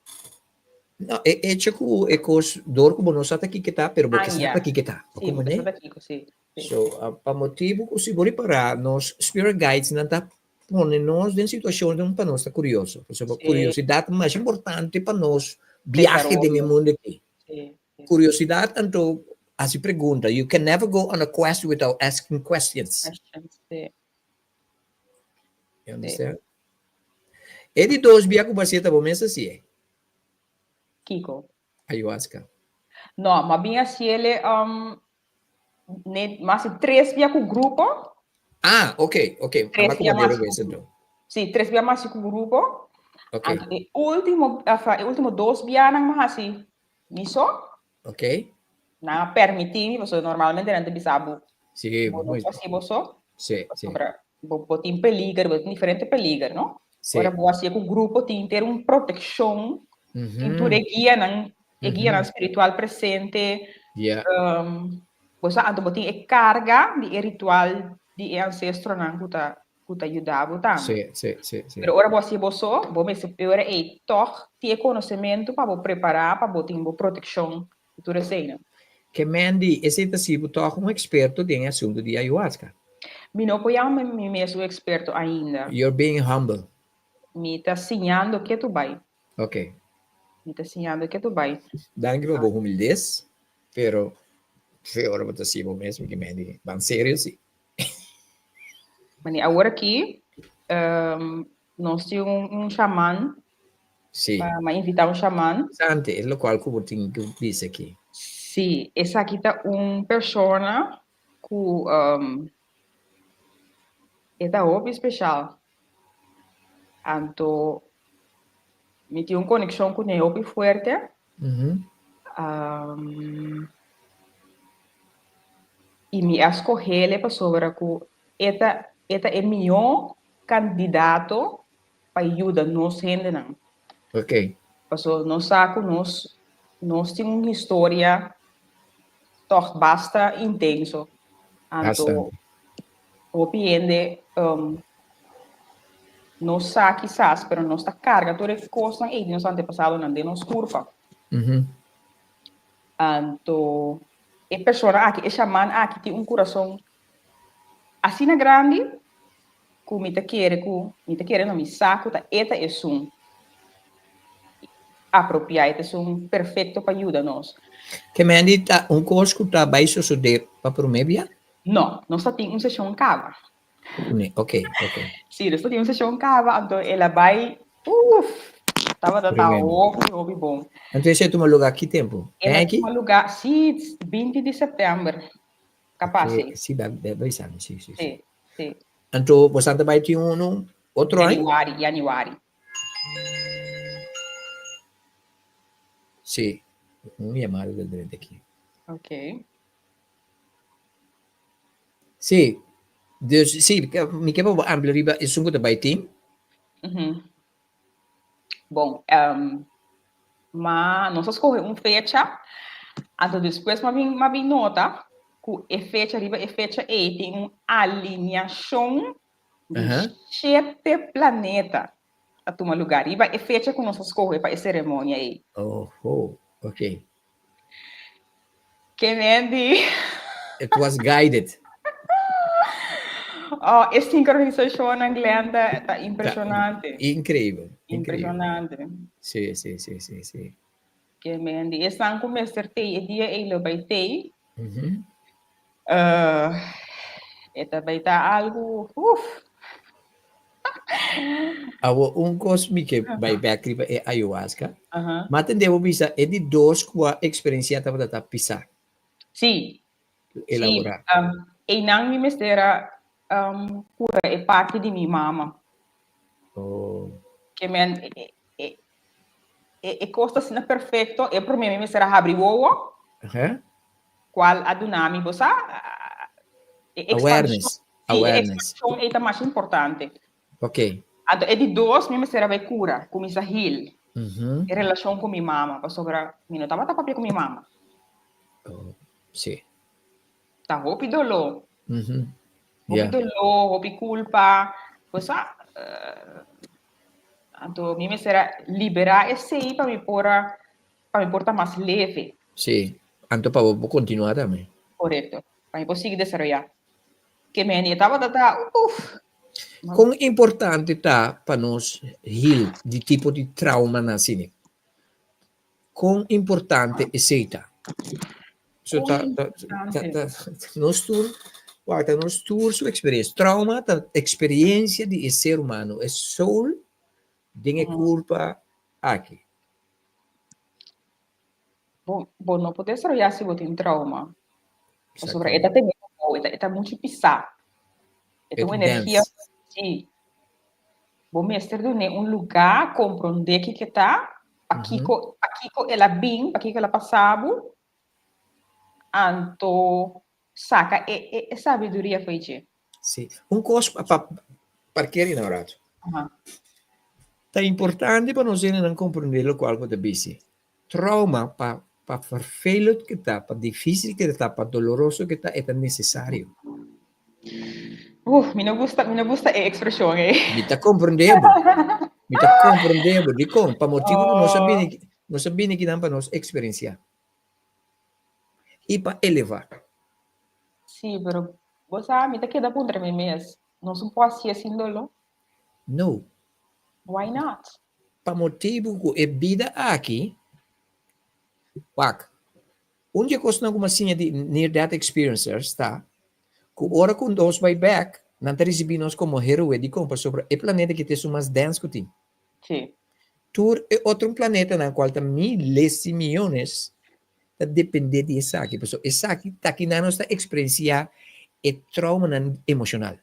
No, e echo ku e kos, dor ku bo no sa ta kiko ta, pero bo Ah, ke sa ya. ta kiko ta. Bo Sí, bo komo ke ne? sa ta kiko, sí. Sí. So, pa motibu ku si bo ripará, nos spirit guides nan ta pone nos den situashonnan pa nos ta kurioso. Pasobra Sí. kuriosidat ta mas importante pa nos biahe den e Desaroyo. mundu aki. Sí, sí. Kuriosidad anto hasi pregunta. You can never go on a quest without asking questions. Questions, sí. You understand? E di dos bia ku bo hasié ta bo mes hasié. Kiko? Ayahuasca. No, m'a bin hasiele um, ne, mas di tres bia ku grupo. Ah, ok, ok. Tres Amba bia como mas dero ku vez grupo. enton. Sí, tres bia mas ku grupo. Ok. Anto e último, afa, e último dos bianan m'a hasi mi so. Ok. Nan a permití mi, pasobra normalmente nan ta bisa bo, Sí, bo no muy, por hasi bo so, sí, sí, pasobra bo, bo tin peliger, bo tin diferente peliger, no? sí. Ora bo hasié ku grupo tin ter un protekshon, tin tur Mhm, e guianan, e guianan mhm. spiritual presente, Yeah. um, bo sa, anto bo tin e karga di e ritual di e ancestronan ku ta ku ta yuda bo tambe. Sí, sí, sí, sí. Pero ora bo hasi bo so, bo mester e ora ei tòg tin e konosementu pa bo prepará, pa bo tin bo protekshon i tur eseinan. Ke Mandy, esei ta si bo tòg un eksperto den e asuntu di ayahuasca? Mi no por yama mi mes un eksperto ainda. You're being humble. Mi ta siñando ke tu bai. Ok. Mi ta siñando ke tu bai. Danki pa bo humildes, pero fe ora bo ta si bo mes, mi ke Mandy, ban serio si. Mane awor aki um, nos tin un, un shaman. Sí. Ma, ma invita un shaman. Interesante, es locual cu bo tin cu bisa aki. Sí, esaki ta un persona cu um, e ta hopi special. Anto mi tin un conexion cu ne hopi fuerte. Um, i mi a skohele pasobra ku e ta e ta e mihó kandidato pa yuda nos hendenan. Ok. Paso nos sa ku nos nos tin un historia tòg basta intenso. Anto Bastante. hopi hende um, no sa kisas, pero nos ta karga tur e kosnan ei di nos antepasadonan den nos kurpa. Anto e persona aki, e shaman aki tin un kurason asina grandi ku mi ta kere ku, mi ta kere no, mi sa ku ta e ta esun apropiá, e ta esun perfekto pa yuda nos. Ke Mandy ta un kos ku ta bai sosodé pa promé bia? No, nos ta tin un seshon kaba. Ne, ok, ok. Sí, nos ta tin un seshon kaba, anto el a bai, uff, tabata ta Tremendo. hopi, hopi bon. Anto esei tuma lugá ki tempu? El a Aki? tuma lugá, sí, 20 di sèptèmber, kapas, Ok, sí. sí, ba, ba, bai sabi, sí, sí, sí. Sí, sí. Anto bosan ta bai tin unu otro aña? Januari, januari. Sí, un yamada ta drenta aki. Ok. Sí, dus sí, mi ke pa bo amplia riba esun ku ta bai tin. Mhm. Bon, um, ma nos a skohe un fecha, anto despues m'a bin, m'a bin nota ku e fecha, riba e fecha ei tin un alineashon di shete planeta ta tuma lugar riba e fecha ku nos a skohe pa e seremonia ei. Oho, ok. Kennedy. It was guided. Oh, e sincronisacionnan, Glenn, ta, ta impresionante. Increíble. Impresionante. Sí, sí, sí, sí, sí. Kennedy, esnan ku mester tei e dia ei lo bai tei. Mm -hmm. E ta bai ta algu, uf. Awo un kos mi ke bai bek riba e ayahuasca. Ma tende bo bisa e di dos ku a eksperensiá tabata ta pisá. Sí. Elaborá. Sí, einan mi mester a kura e parti di mi mama. Oh. Ke men e kos ta asina perfekto, e promé mi mester a habri wowo. Kual a duna mi, bo sa, e ekspanshon. Awareness. Sí, e Awareness. ekspanshon ei ta masha importante. Ok. Anto e di dos, mi mester a bai kura, kuminsá heal e relashon ku mi mama, pasobra mi no tabata papia ku mi mama. Oh, sí. Ta hopi doló. Hopi Yeah. doló, hopi kulpa. Bo sa, anto mi mester a liberá esei pa mi por a pa mi por ta mas leve. Sí, anto pa bo por continua tambe. Correcto, pa mi por sigui desaroya. Ke meni e tabata ta, uf! Kon importante ta pa nos heal di tipo di traumanan asina? Kon importante esei ta? So ta, ta, ta, ta, nos tur, wak, ta nos tur su experiencia. Trauma ta experiencia di e ser humano, e soul den e curpa aki. Bo, bo no por desaroyá si bo tin trauma. Pasobra e ta tene bo, e ta, e ta muchu pisá. E ta un energia, sí. Bo mester dun'é un lugá, komprondé kiko e ta, pakiko, pakiko el a bin, pakiko el a pasa bo. Anto saka e e e sabiduria fo'i dje. Sí. Un kos pa pa parkeer na un rato. Aha. Ta importante pa nos hendenan komprendé lokual ku ta bisi. Trauma pa pa vervelend ku ta, pa difísil ku ta, pa doloroso ku ta, e ta nesesario. Uf, mi no gusta, mi no gusta e ekspreshon ei. Mi ta komprendé bo. Mi ta komprendé bo. Dikon? Pa motibu ku nos a bini, nos a bini kinan pa nos eksperensiá. I pa elevá. Sí, pero bo sa, mi ta keda puntra mi mes, nos un por hasié sin doló? No. Why not? Pa motibu ku e bida aki, wak, un di e kosnan ku mi a siña di near death experiencers ta ku ora ku nos bai bèk, nan ta risibí nos komo heroe. Dikon? Pasobra e planeta aki ta esun mas dens ku tin. Sí. Tur e otro planetanan, kual ta miles i miyones, ta dependé di esaki. Pasobra esaki ta kinan nos ta eksperensiá e traumanan emoshonal.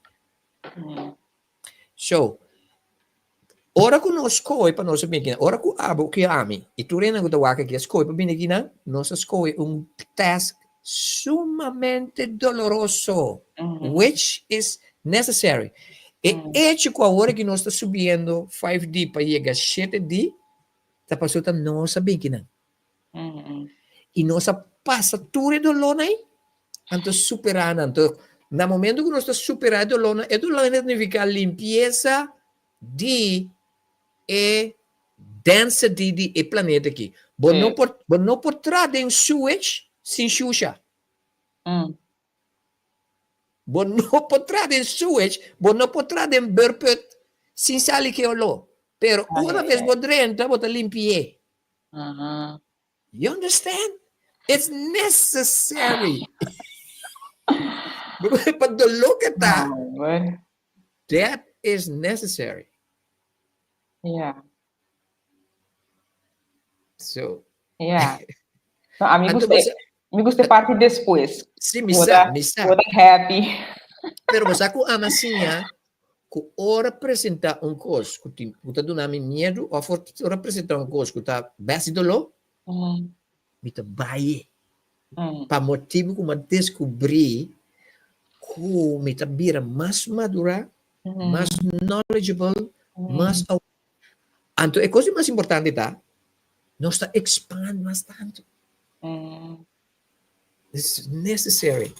So, ora ku nos skohe pa nos a bini akinan, ora ku abo ku ami i tur hende ku ta wak aki a skohe pa bini akinan, nos a skohe un task sumamente doloroso, which is necessary. E hecho ku awor aki nos ta subiendo 5D pa yega 7D, ta pasobra ta nos a bini akinan. I nos a pasa tur e dolónan ei, anto superá nan. Anto, na momento ku nos ta superá e dolónan, e dolónan ta nifiká limpiesa di e density di e planeta aki. Bo no por, bo no por traha den sewage sin shusha. Bo no por traha den sewage, bo no por traha den beurput sin sali ke oló. Pero una bes bo drenta, bo ta limpi'é. You understand? It's necessary. Pa doló ke ta, that is necessary. Yeah. So. Yeah. No, a mi gusta, mi gusta e parti despues. Sí, mi sa, mi sa. Bo ta happy. Pero bo sa ku ama siña ku ora presentá un kos ku tin ku ta duna mi miedu òf ora presentá un kos ku ta bèsti doló, mi ta bai pa motibu ku mi a deskubrí ku mi ta bira mas madurá, mas knowledgeable, mas Anto e kos di mas importante ta nos ta expand mas tantu. It's necessary.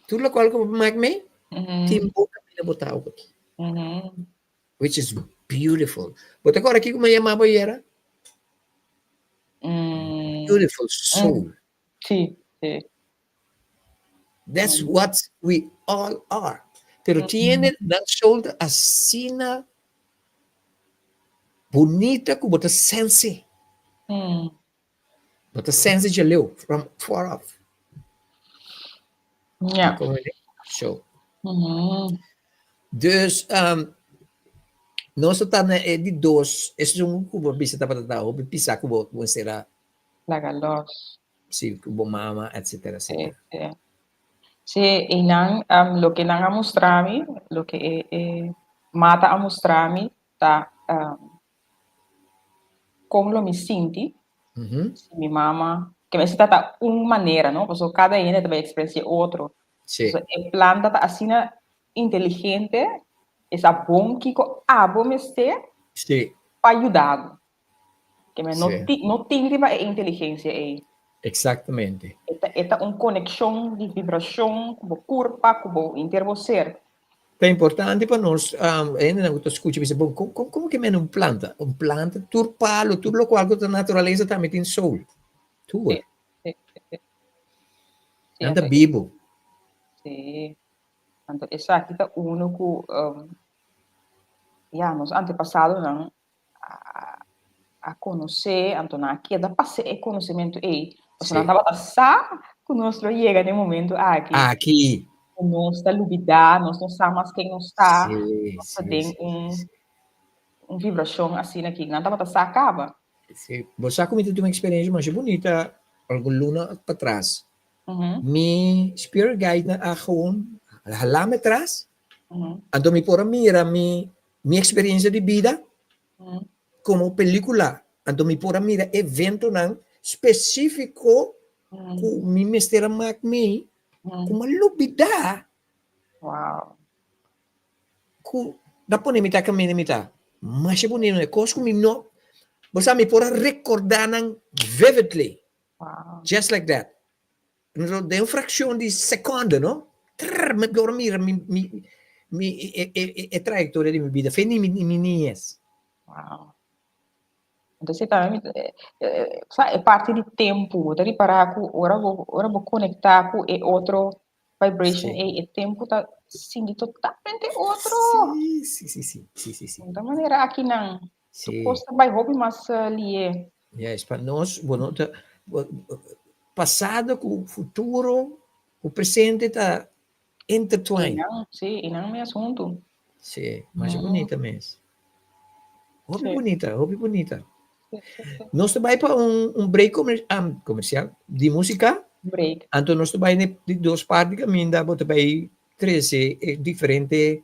Tur lokual ku bo mak me, tin bo kaminda bo ta awor aki. Which is beautiful. Bo ta kòrda kiko mi a yama bo ayera? Beautiful soul. Sí, sí. That's what we all are. Pero tin hende nan soul ta asina bunita ku bo ta sense. Bo ta sense dje leu from far off. Ja. So. Dus um, nos ta na e di dos, esun ku bo bisa tabata ta hopi pisa ku bo mester a Laga los. Sí, ku bo mama, etcétera, etcétera. Sí, sí. Sí, i nan, um, loke nan a mustra mi, loke e, e mata a mustra mi, ta um, kon lo mi sinti mm -hmm. si mi mama, ke mester ta ta un manera, no? Pasobra kada hende ta bai eksperensia otro. Sí. So, e planta ta asina inteligente, e sa bon kiko abo mester sí. pa yuda bo. Ke men no, ti, no tin riba e inteligensia ei. Exactamente. E ta, e ta un konekshon di vibrashon ku bo kurpa, ku bo henter bo ser. Ta importante pa nos, um, hendenan ku ta skucha bisa, bon, kon, kon, komo ke men un planta? Un planta, tur palo, tur lokual ku ta naturalesa tambe tin soul. Tur. Sí, sí, sí. Sí, Nan ta anto, bibu. sí. Anto esaki ta uno ku, um, ya, nos antepasadonan a konosé, anto nan a keda pas'é e konosementu ei. Pasobra nan tabata sa ku nos lo yega na e momentu aki. Aki. Ku nos ta lubidá, nos no sa mas ken nos ta, nos ta den un un vibrashon asina aki. Nan tabata sa kaba. Sí. Bo sa ku mi ta tin un eksperensia masha bunita algun luna patras. Mi spirit guide nan a gewoon hala mi atras, anto mi por a mira mi Mi experiencia di bida como pelicula, anto mi por a mira eventonan specifico. Ku mi mester a mak mi ku mi a lubidá. Wow. Ku ta pone mi ta kaminda mi ta masha bunito e kos ku mi no bo sa mi por a rekordá nan vividly. Wow. Just like that. Den un frakshon di sekonde no trrr mi por mira mi mi mi e e e trayektoria di mi bida fe ni mi mi niñes. Wow. Entonces tambe mi sa e parti di tempu, bo ta ripará ku ora bo ora bo konektá ku e otro vibration ei, e tempu ta sinti totalmente otro. Sí, sí, sí, sí, sí, sí, sí. No ta manera akinan. Tur kos ta bai hopi mas lié. Yes, pa nos, bo no ta, pasado ku futuro, ku presente ta intertwined. I nan, sí, i nan mes huntu. Sí, masha bunita mes. Hopi bunita, hopi bunita. Nos ta bai pa un, un break comer, um, comercial di música. Break. Anto nos ta bai ne di dos parti caminda, bo ta bai trece e diferente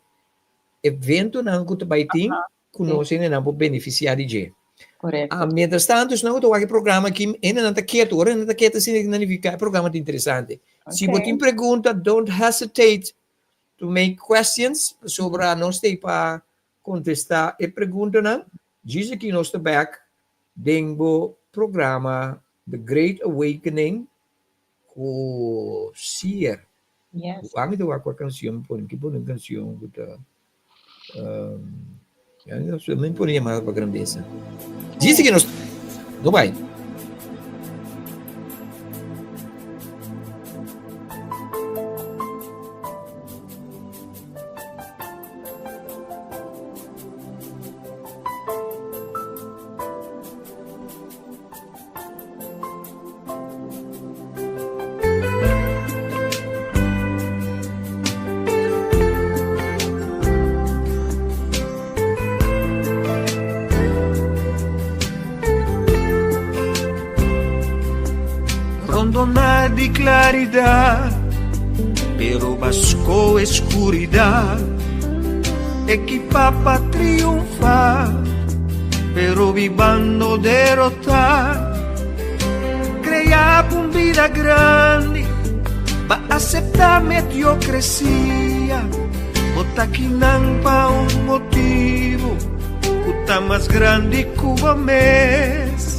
eventonan ku ta bai tin, ku nos hendenan por beneficia di dje. Correcto. Ah, mientras tanto, esnan ku ta wak e programa aki, hendenan ta ketu. Ora hendenan ta ketu, asina significa e programa ta interesante. Si bo tin pregunta, don't hesitate to make questions, pasobra nos ta ei pa kontestá e preguntanan. Djis aki nos ta bèk den bo programa The Great Awakening ku Sier. Yes. Ami ta wak kua kansion mi pone, mi ke pone un kansion ku ta mi pone Llamada pa Grandeza. Djis aki nos no bai. Rondona di claridad, pero basco escuridad. Equipa pa triunfa, pero bibando derota. Crea un vida grande, pa acepta mediocrecia. Bota kinan pa un motivo, cu ta mas grande cu bo mes.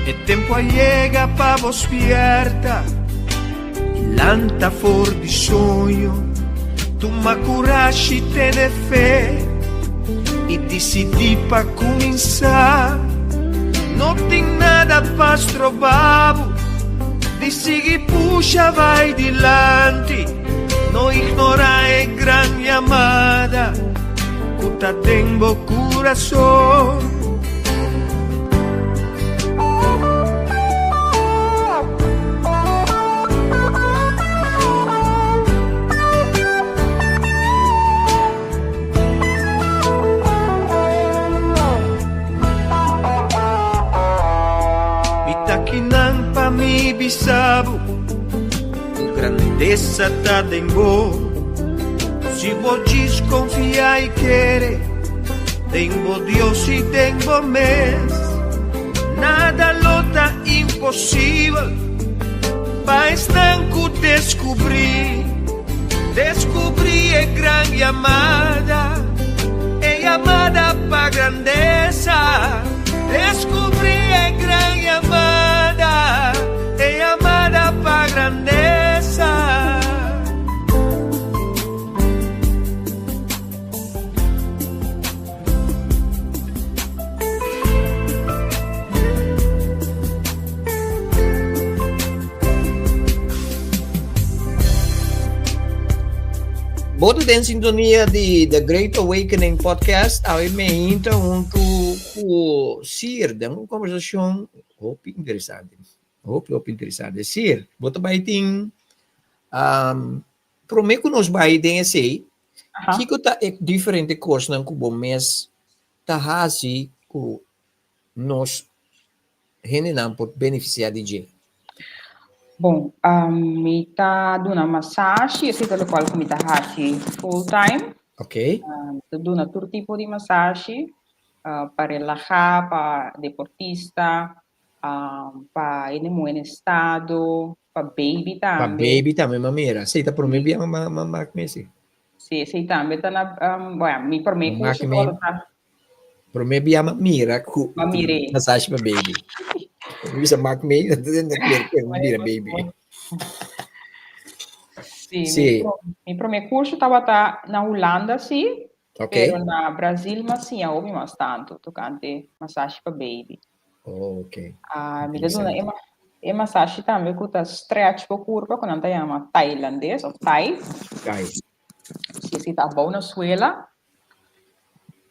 E tempo a yega pa bo spierta, lanta for di soño, tuma kurashi, tene fe i disidí pa kuminsá. No tin nada pa stroba bo di sigui pusha bai dilanti. No ignorá e gran yamada ku ta den bo kurason. Mi ta kinan pa mi bisa bo ku grandesa ta den bo. Si bo djis konfia i kere den bo Dios i den bo mes, nada lo ta imposibel pa esnan ku deskubrí. Descubrí e gran llamada, e llamada pa grandeza. Descubrí e gran llamada, e llamada pa grandeza. Bo ta den sintonia di The Great Awakening Podcast. Awe me hinta huntu ku Sir den un konversashon hopi interesante. Hopi, hopi interesante. Sir, bo ta bai tin um, promé ku nos bai den esei, Kiko ta e diferente kosnan ku bo mes ta hasi ku nos hendenan por benefisiá di dje? Bon, mi ta duna masashi, esei ta lokual ku mi ta hasi full time. Ok. Mi ta duna tur tipo di masashi, pa relahá, pa deportista, pa hende muhé na estado, pa baby Pa tambe. baby tambe m'a mira. Esei ta promé bia m'a m'a mak mesi. Sí, esei tambe ta na, bueno, mi promé Mak kurso mi tabata. promé bia m'a mira ku M'a mir'é. masashi pa baby. Mi bisa mak mi, mi bira baby. Sí, mi Sí. mi promé kurso tabata na Hulanda, sí. Ok. Pero na Brasil m'a siña hopi mas tantu tokante masashi pa baby. Oh, ok. Ah, mi ta duna e, Interesante. e masashi tambe ku ta stretch bo kurpa, ku nan ta yama tailandes of Thai. Thai. Si si ta abou na suela.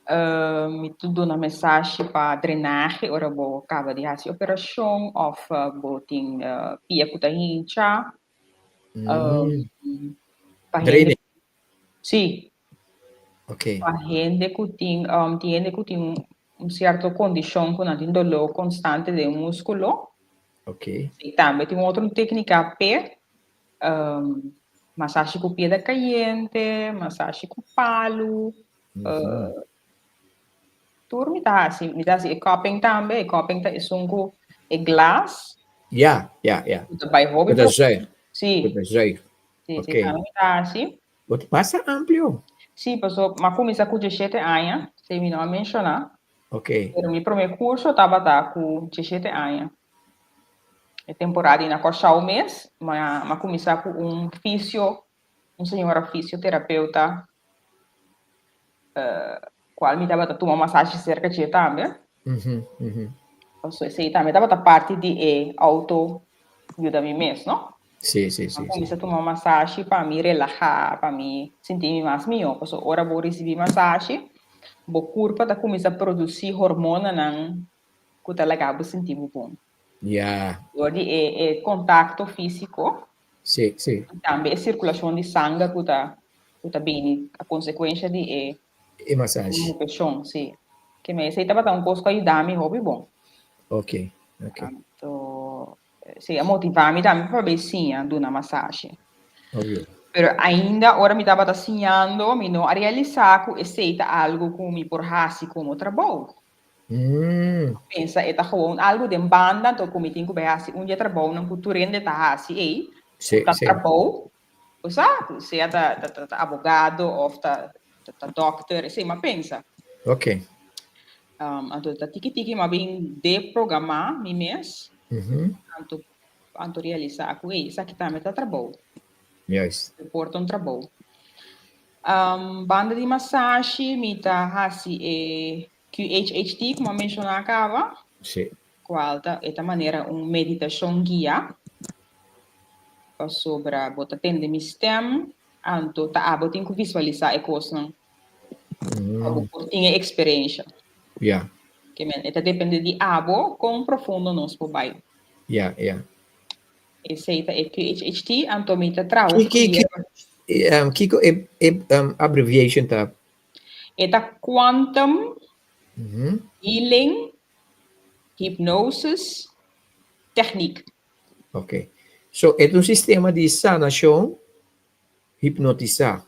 Uh, mi ta duna masashi pa drenahe ora bo kaba di hasi operashon of uh, bo tin uh, pia ku ta hincha. Mm. Pa hende Drainage. Sí. Ok. Pa hende ku tin, um, tin hende ku tin un sierto kondishon ku nan tin doló konstante den múskulo. Ok. I tambe tin otro téknika p'e, um, masashi ku piedra kayente, masashi ku palu, uh, tur mi ta hasi. Mi ta hasi e cupping tambe, e cupping ta esun ku e glas. Ja, ja, ja. Ku ta bai hopi Ku ta zuig. Sí. Ku ta zuig. Sí, Ok. sí, tambe mi ta hasi. Bo ta basta amplio. Sí, paso m'a kuminsá ku diesshete aña, esei mi no a menshoná. Ok. Pero mi promé kurso tabata ku diesshete aña. E temporada ei na Kòrsou mes, m'a m'a kuminsá ku un fisio, un señora fisioterapeuta, kual mi tabata tuma masashi serka dje tambe. Paso esei tambe tabata parti di e auto yuda mi mes, no? Sí, sí, sí. A kuminsá tuma masashi pa mi relahá, pa mi sinti mi mas mihó. Paso ora bo risibí masashi, bo kurpa ta kuminsá produsí hormonanan ku ta laga bo sinti bo bon. Ya. Dor di e e kontakto físiko. Sí, sí. I tambe e sirkulashon di sanger ku ta ku ta bini a konsekuensha di e E masashi. Moveshon, sí. Ke me esei tabata un kos ku a yuda mi hopi bon. Ok, ok. Anto, sí, a motivá mi tambe pa bai siña duna masashi. Obvio. Pero ainda ora mi tabata siñando, mi no a realisá ku esei ta algu ku mi por hasi komo trabou. Pensa e ta gewoon algu den banda, anto ku mi tin ku bai hasi un di e trabounan ku tur hende ta hasi ei, ku ta trabou, Bo sa, sea ta ta abogado of ta ta dokter, esei m'a pensa. Ok. Anto ta tiki tiki m'a bin deprogramá mi mes, anto anto realisá ku ey, esaki tambe ta trabou. Juist. E por ta un trabou. Banda di masashi mi ta hasi e QHHT ku m'a menshoná kaba. Si. Kual ta e ta manera un meditashon guiá, pasobra bo ta tende mi stèm, anto ta abo tin ku visualisá e kosnan pa bo por tin e eksperensha. Ya. Ke men e ta dependé di abo kon profundo nos por bai. Ya, ya. Esei ta e QHHT, anto mi ta traha hopi Ki, ki, kiko e e abbreviation ta? E ta Quantum Healing Hypnosis Techniek. Ok. So e ta un sistema di sanashon hipnotisá.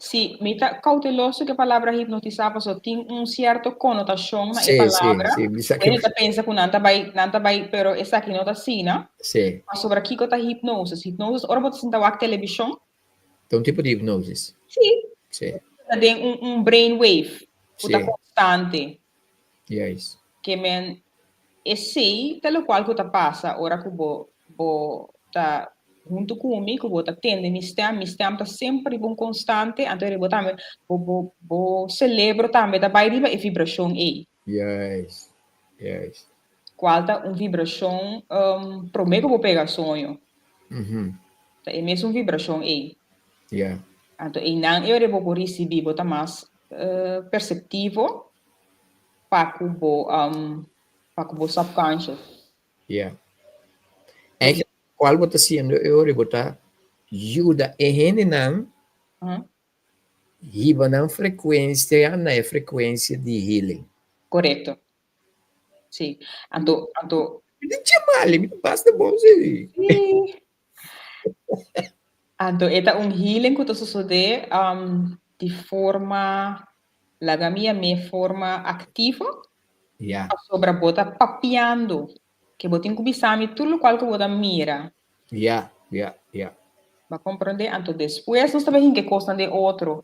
Sí, mi ta kouteloso ku e palabra hipnotisá pasobra tin un sierto konotashon na e palabra. Sí, sí, sí. Hende ta pensa ku nan ta bai, nan ta bai, pero esaki no ta asina. Sí. Pasobra kiko ta hipnosis? Hipnosis ora bo ta sinta wak televishon. Ta un tipo di hipnosis. Sí. Sí. Ta den un un brain wave ku ta konstante. Juist. Ke men esei ta lokual ku ta pasa ora ku bo bo ta huntu ku mi, ku bo ta tende mi stèm, mi stèm ta semper riba un konstante, anto riba tambe bo bo bo selebro tambe ta bai riba e vibrashon ei. Juist, juist. Kual ta un vibrashon promé ku bo pega soño. Ta e mesun vibrashon ei. Ja. Anto einan e ora bo por risibí, bo ta mas perseptivo pa ku bo pa ku bo subconscious. Ja. Eigenlijk kual bo ta siendo e ora bo ta yuda e hendenan hiba nan frekuensia na e frekuensia di healing. Korekto. Sí. Anto anto. Di dje Vale, mi ta basta bon sí. Sí. Anto e ta un healing ku ta sosodé um, di forma, laga mi yam'é forma aktivo. Ja. Pasobra bo ta papiando, ke bo tin ku bisa mi tur lokual ku bo ta mira. Ja, ja, ja. Bo a komprondé? Anto despues nos ta bai hinka e kosnan den otro.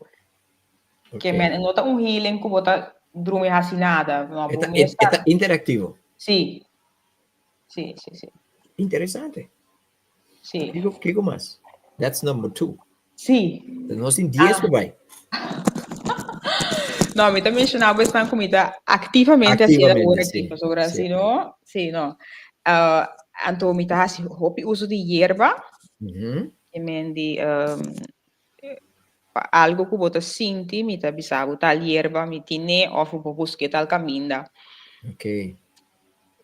Ke Ok. men no ta un healing ku bo ta drumi hasi nada. No, E bo ta, e, mes e ta. ta interaktivo. Sí. Sí, sí, sí. Interesante. Sí. Kiko, kiko mas? That's number two. Sí. Nos tin dies Ah. ku bai. No, mi ta mencioná bo esnan ku mi ta aktivamente hasiendo Aktivamente, awor sí, aki, pasobra sí. si no, sí, no. Ah, anto mi ta hasi hopi uso di yerba, Mhm. ke men di um, pa algo ku bo ta sinti, mi ta bisa bo tal yerba mi tine òf bo busk'é tal kaminda. Ok.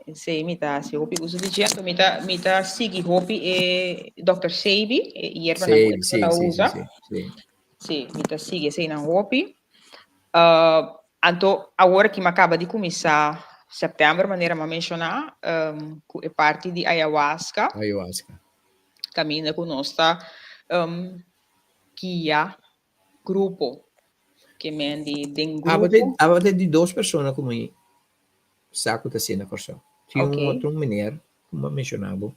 Esei mi ta hasi hopi uso di dje. Anto mi ta mi ta sigui hopi e Dòkter Sebi, e yerbanan ku Sí, e sí, ta sí, sí, usa. sí, sí. Sí, mi ta sigui eseinan hopi. Anto awor ki mi a kaba di kuminsá sèptèmber manera mi a menshoná ku e parti di ayahuasca. Ayahuasca. Kaminda ku nos ta guia grupo. Ke men di den grupo. Tabata di dos persona ku mi sa ku ta hasiendo na Kòrsou. Tin un otro meneer ku mi a menshoná bo.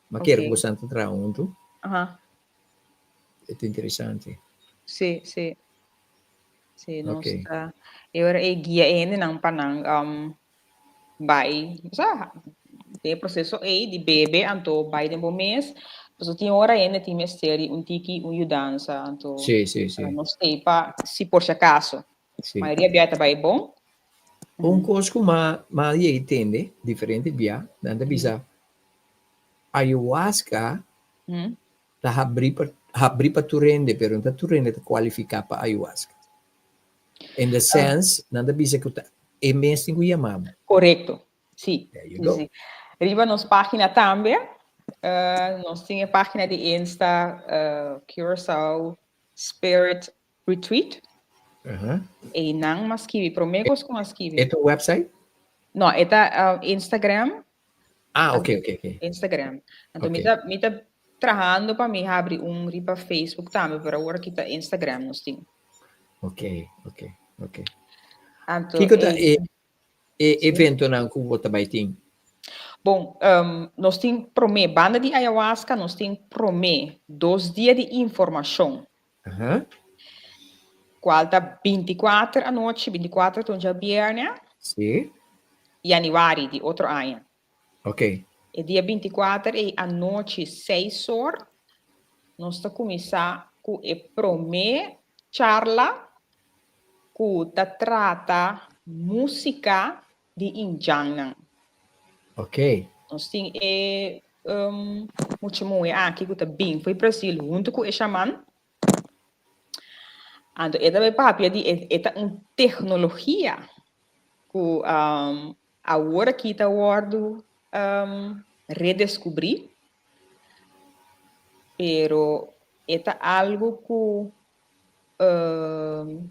Mi a kere ku boso ta traha huntu. E ta interesante. Sí, sí. Sí, nos ta. E ora e guia e hendenan pa nan bai, osea, den e proseso ei di bebe anto bai den bo mes, pasobra tin ora hende tin mester di un tiki un yudansa, anto Sí, sí, sí. nos stay pa si por si acaso. Sí. Mayoria bia ta bai bon. Un kos ku m'a m'a yei tende diferente bia, nan ta bisa ayahuasca ta habrí pa habrí pa tur hende, pero no ta tur hende ta kualifiká pa ayahuasca. In the sense, nan ta bisa ku ta e mes tin ku yama bo. Korekto, si. There you go. Si. Riba nos página tambe, nos tin e página di Insta, Curaçao Spirit Retreat. Einan m'a skibi, promé kos ku m'a skibi. E ta un website? No, e ta Instagram. Ah, ok, ok, ok. Instagram. Anto mi ta, mi ta trahando pa mi habri un riba Facebook tambe, pero awor aki ta Instagram nos tin. Ok, ok, ok. Anto, Kiko ta e, e, e eventonan ku bo ta bai tin? Bon, um, nos tin promé, banda di ayahuasca, nos tin promé dos dia di informashon. Aha. Kual ta 24 anochi, 24 ta un djabièrnè. Sí. Januari di otro aña. Ok. E dia 24 ei anochi seis or nos ta kuminsá ku e promé charla ku ta trata músika di indjannan. Ok. Nos tin e um, mucha muhe aki ku ta bin fo'i Brasil huntu ku e shaman. Anto e ta bai papia di e, e ta un teknologia ku um, awor aki ta wòrdu um, redeskubrí, pero e ta algu ku um,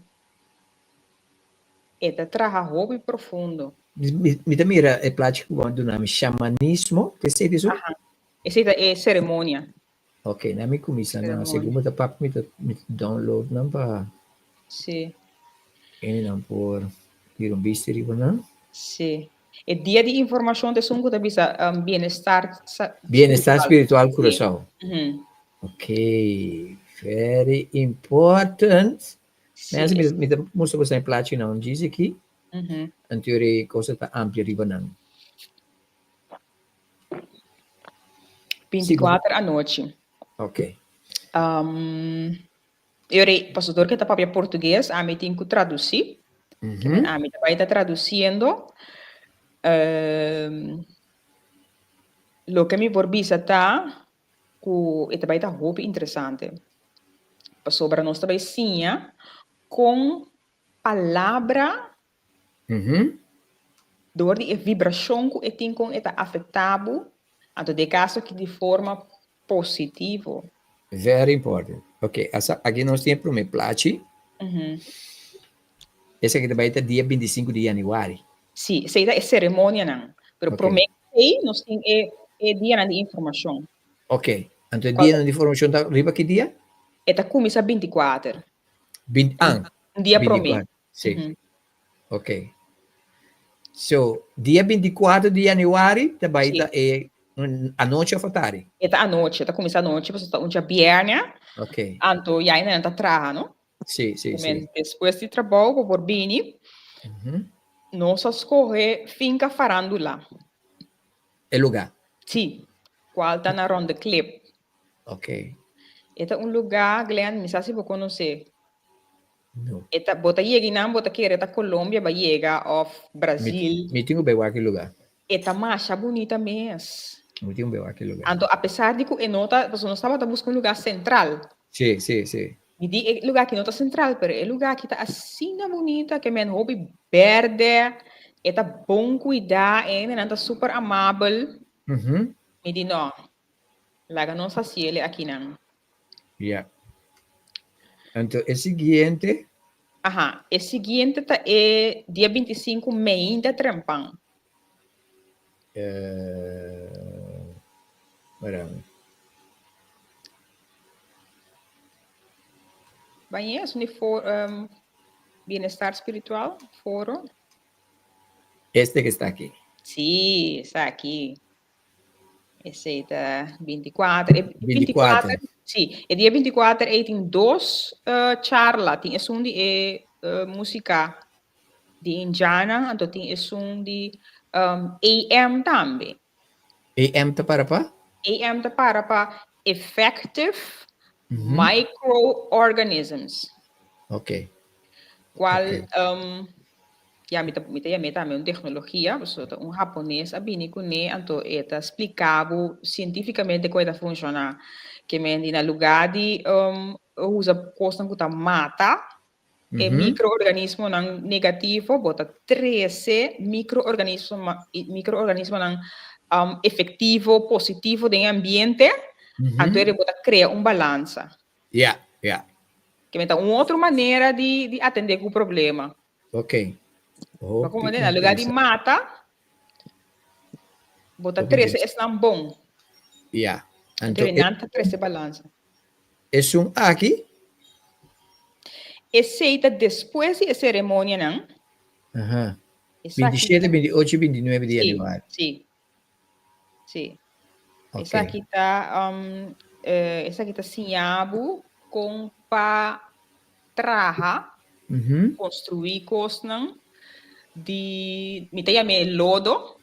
E ta traha hopi profundo. Mi ta mira e plachi ku bo a duna mi, shamanismo, ta esei ta esun? Aha, esei ta e seremonia. Ok, nan mi kuminsá nan, segun bo ta papia mi ta mi ta download nan pa. Sí. Ene nan por tira un bista riba nan. Sí. E dia di informashon ta esun ku ta bisa bienestar Bienestar spiritual Curaçao. Ok, very important. Mensen, mi, mi ta mustra boso e plachi nan djis aki. Anto e cosa ta amplia riba nan. 24 anochi. Ok. Um, e ora, paso dor ke ta papia portugues, ami tin ku tradusi. Ami ta bai ta traduciendo. Um, loke mi por bisa ta ku e ta bai ta hopi interesante. Pasobra nos ta bai siña kon palabra dor di e vibrashon ku e tin kon e ta afektá bo, anto den e kaso aki di forma positivo. Very important. Ok, asa aki nos tin e promé plachi. Esaki ta bai ta dia 25 di yanüari. Sí, esei ta e seremonianan. Pero promé ku esei nos tin e. e dianan di informashon. Ok. Anto e dianan di informashon ta riba ki dia? E ta kuminsá bintikuater. Bint an. Un dia promé. 24. Sí. Ok. So, dia 24 di januari ta bai ta e anochi of atari? E ta anochi, e ta kuminsá anochi pasobra ta un djabièrnè. Ok. Anto ya nan ta traha, no? Sí, sí, sí. Despues di trabou bo por bini. Nos a skohe Finca Farandula. E lugá? Sí, kual ta na Ronde Klip. Ok. E ta un lugá, Glenn, mi sa si bo konosé. No. E ta, bo ta yega einan, bo ta kere ta Colombia ba yega of Brazil. Mi tin ku bai wak e lugá. E ta masha bunita mes. Mi tin ku bai wak e lugá. Anto apesar di ku e no ta, pasobra nos tabata buska un lugá sentral. Sí, sí, sí. Mi di e lugá aki no ta sentral, pero e lugá aki ta asina bunita ke men hopi bèrdè, e ta bon kuidá, e hendenan ta super amabel. Mi di no, laga nos hasiel akinan. Ya. Anto e siguiente? Aha, e siguiente ta e dia 25 meinta trempan. Eh, wara. Bañé es un for, um, bienestar spiritual, foro. Este que está aquí. Sí, está aquí. Esei ta 24. E 24. 24, sí, e dia 24 ei tin dos uh, charla. Tin esun di e uh, música di Indiana, anto tin esun di um, AM tambe. AM ta para pa? AM ta para pa Effective Microorganisms. Ok. Cual, um, ya mi ta, mi ta yam'é tambe un tecnologia, pasobra ta un hapones a bini kuné, anto e ta spliká bo sientífikamente kon e ta funshoná. Ke men di na lugá di um, usa kosnan ku ta mata e mikroorganismonan negativo, bo ta trese mikroorganismo, mikroorganismonan um, efektivo, positivo den e ambiente, anto e bo ta krea un balansa. Ja, ja. Ke men ta un otro manera di, di atendé ku problema. Ok. Pa como na lugar di mata, bo ta trese esnan bon. Ja. Anto, e nan ta trese balansa. Esun aki? Esei ta despues di e ceremonianan. Aha. 27, 28, 29 di januari. Sí, sí. Sí. Esaki ta um, eh, esaki ta siña bo kon pa traha, mm -hmm. construí kosnan di, mi ta yam'é lodo.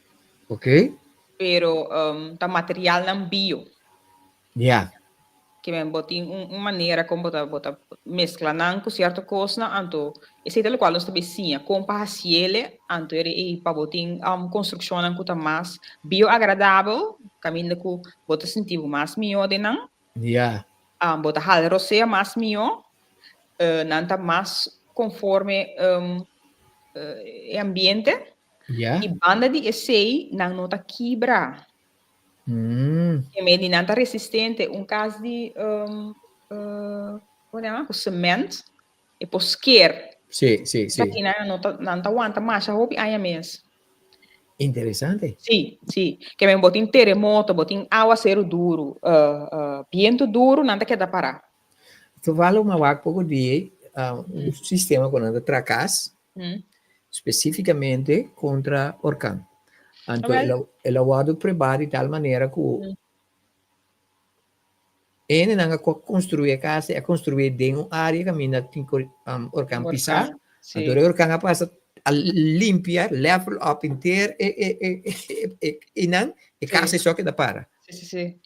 Ok. Pero um, ta materialnan bio. Ja. Ke men bo tin un, un manera kon bo ta, bo ta meskla nan ku sierto kosnan, anto esei ta lokual nos ta bay siña, kon pa hasiele, anto eri ei pa bo tin um, konstrukshonnan ku ta mas bioagradabel, kaminda ku bo ta sinti bo mas mihó den nan. Ja. Um, bo ta hala rosea mas mihó, uh, nan ta mas konforme um, uh, e ambiente. Ja. I banda di esei, nan no ta kibra. Mm. E medi nan ta resistente. Un kas di um, uh, hoe yama? Ku cement, e por sker. Sí, sí, sí. Esaki nan no ta, nan ta wanta masha hopi aña mes. Interesante. Sí, sí. Ke men bo tin teremoto, bo tin awaseru duru, uh, uh, bientu duru, nan ta keda pará. Toevallig m'a wak poko di uh, un sistema ku nan ta traha kas, Mm. Spesífikamente kontra orkan. Anto Alright. el a, el a wòrdu prebá di tal manera ku Mm. hendenan a ko konstruí e kas, a konstruí den un área kaminda tin ko um, orkan pisá. Orkan, sí. Anto e orkan a pasa a limpia, level up henter e e e e e einan, e kas Sí. ei so a keda para. Sí, sí, sí.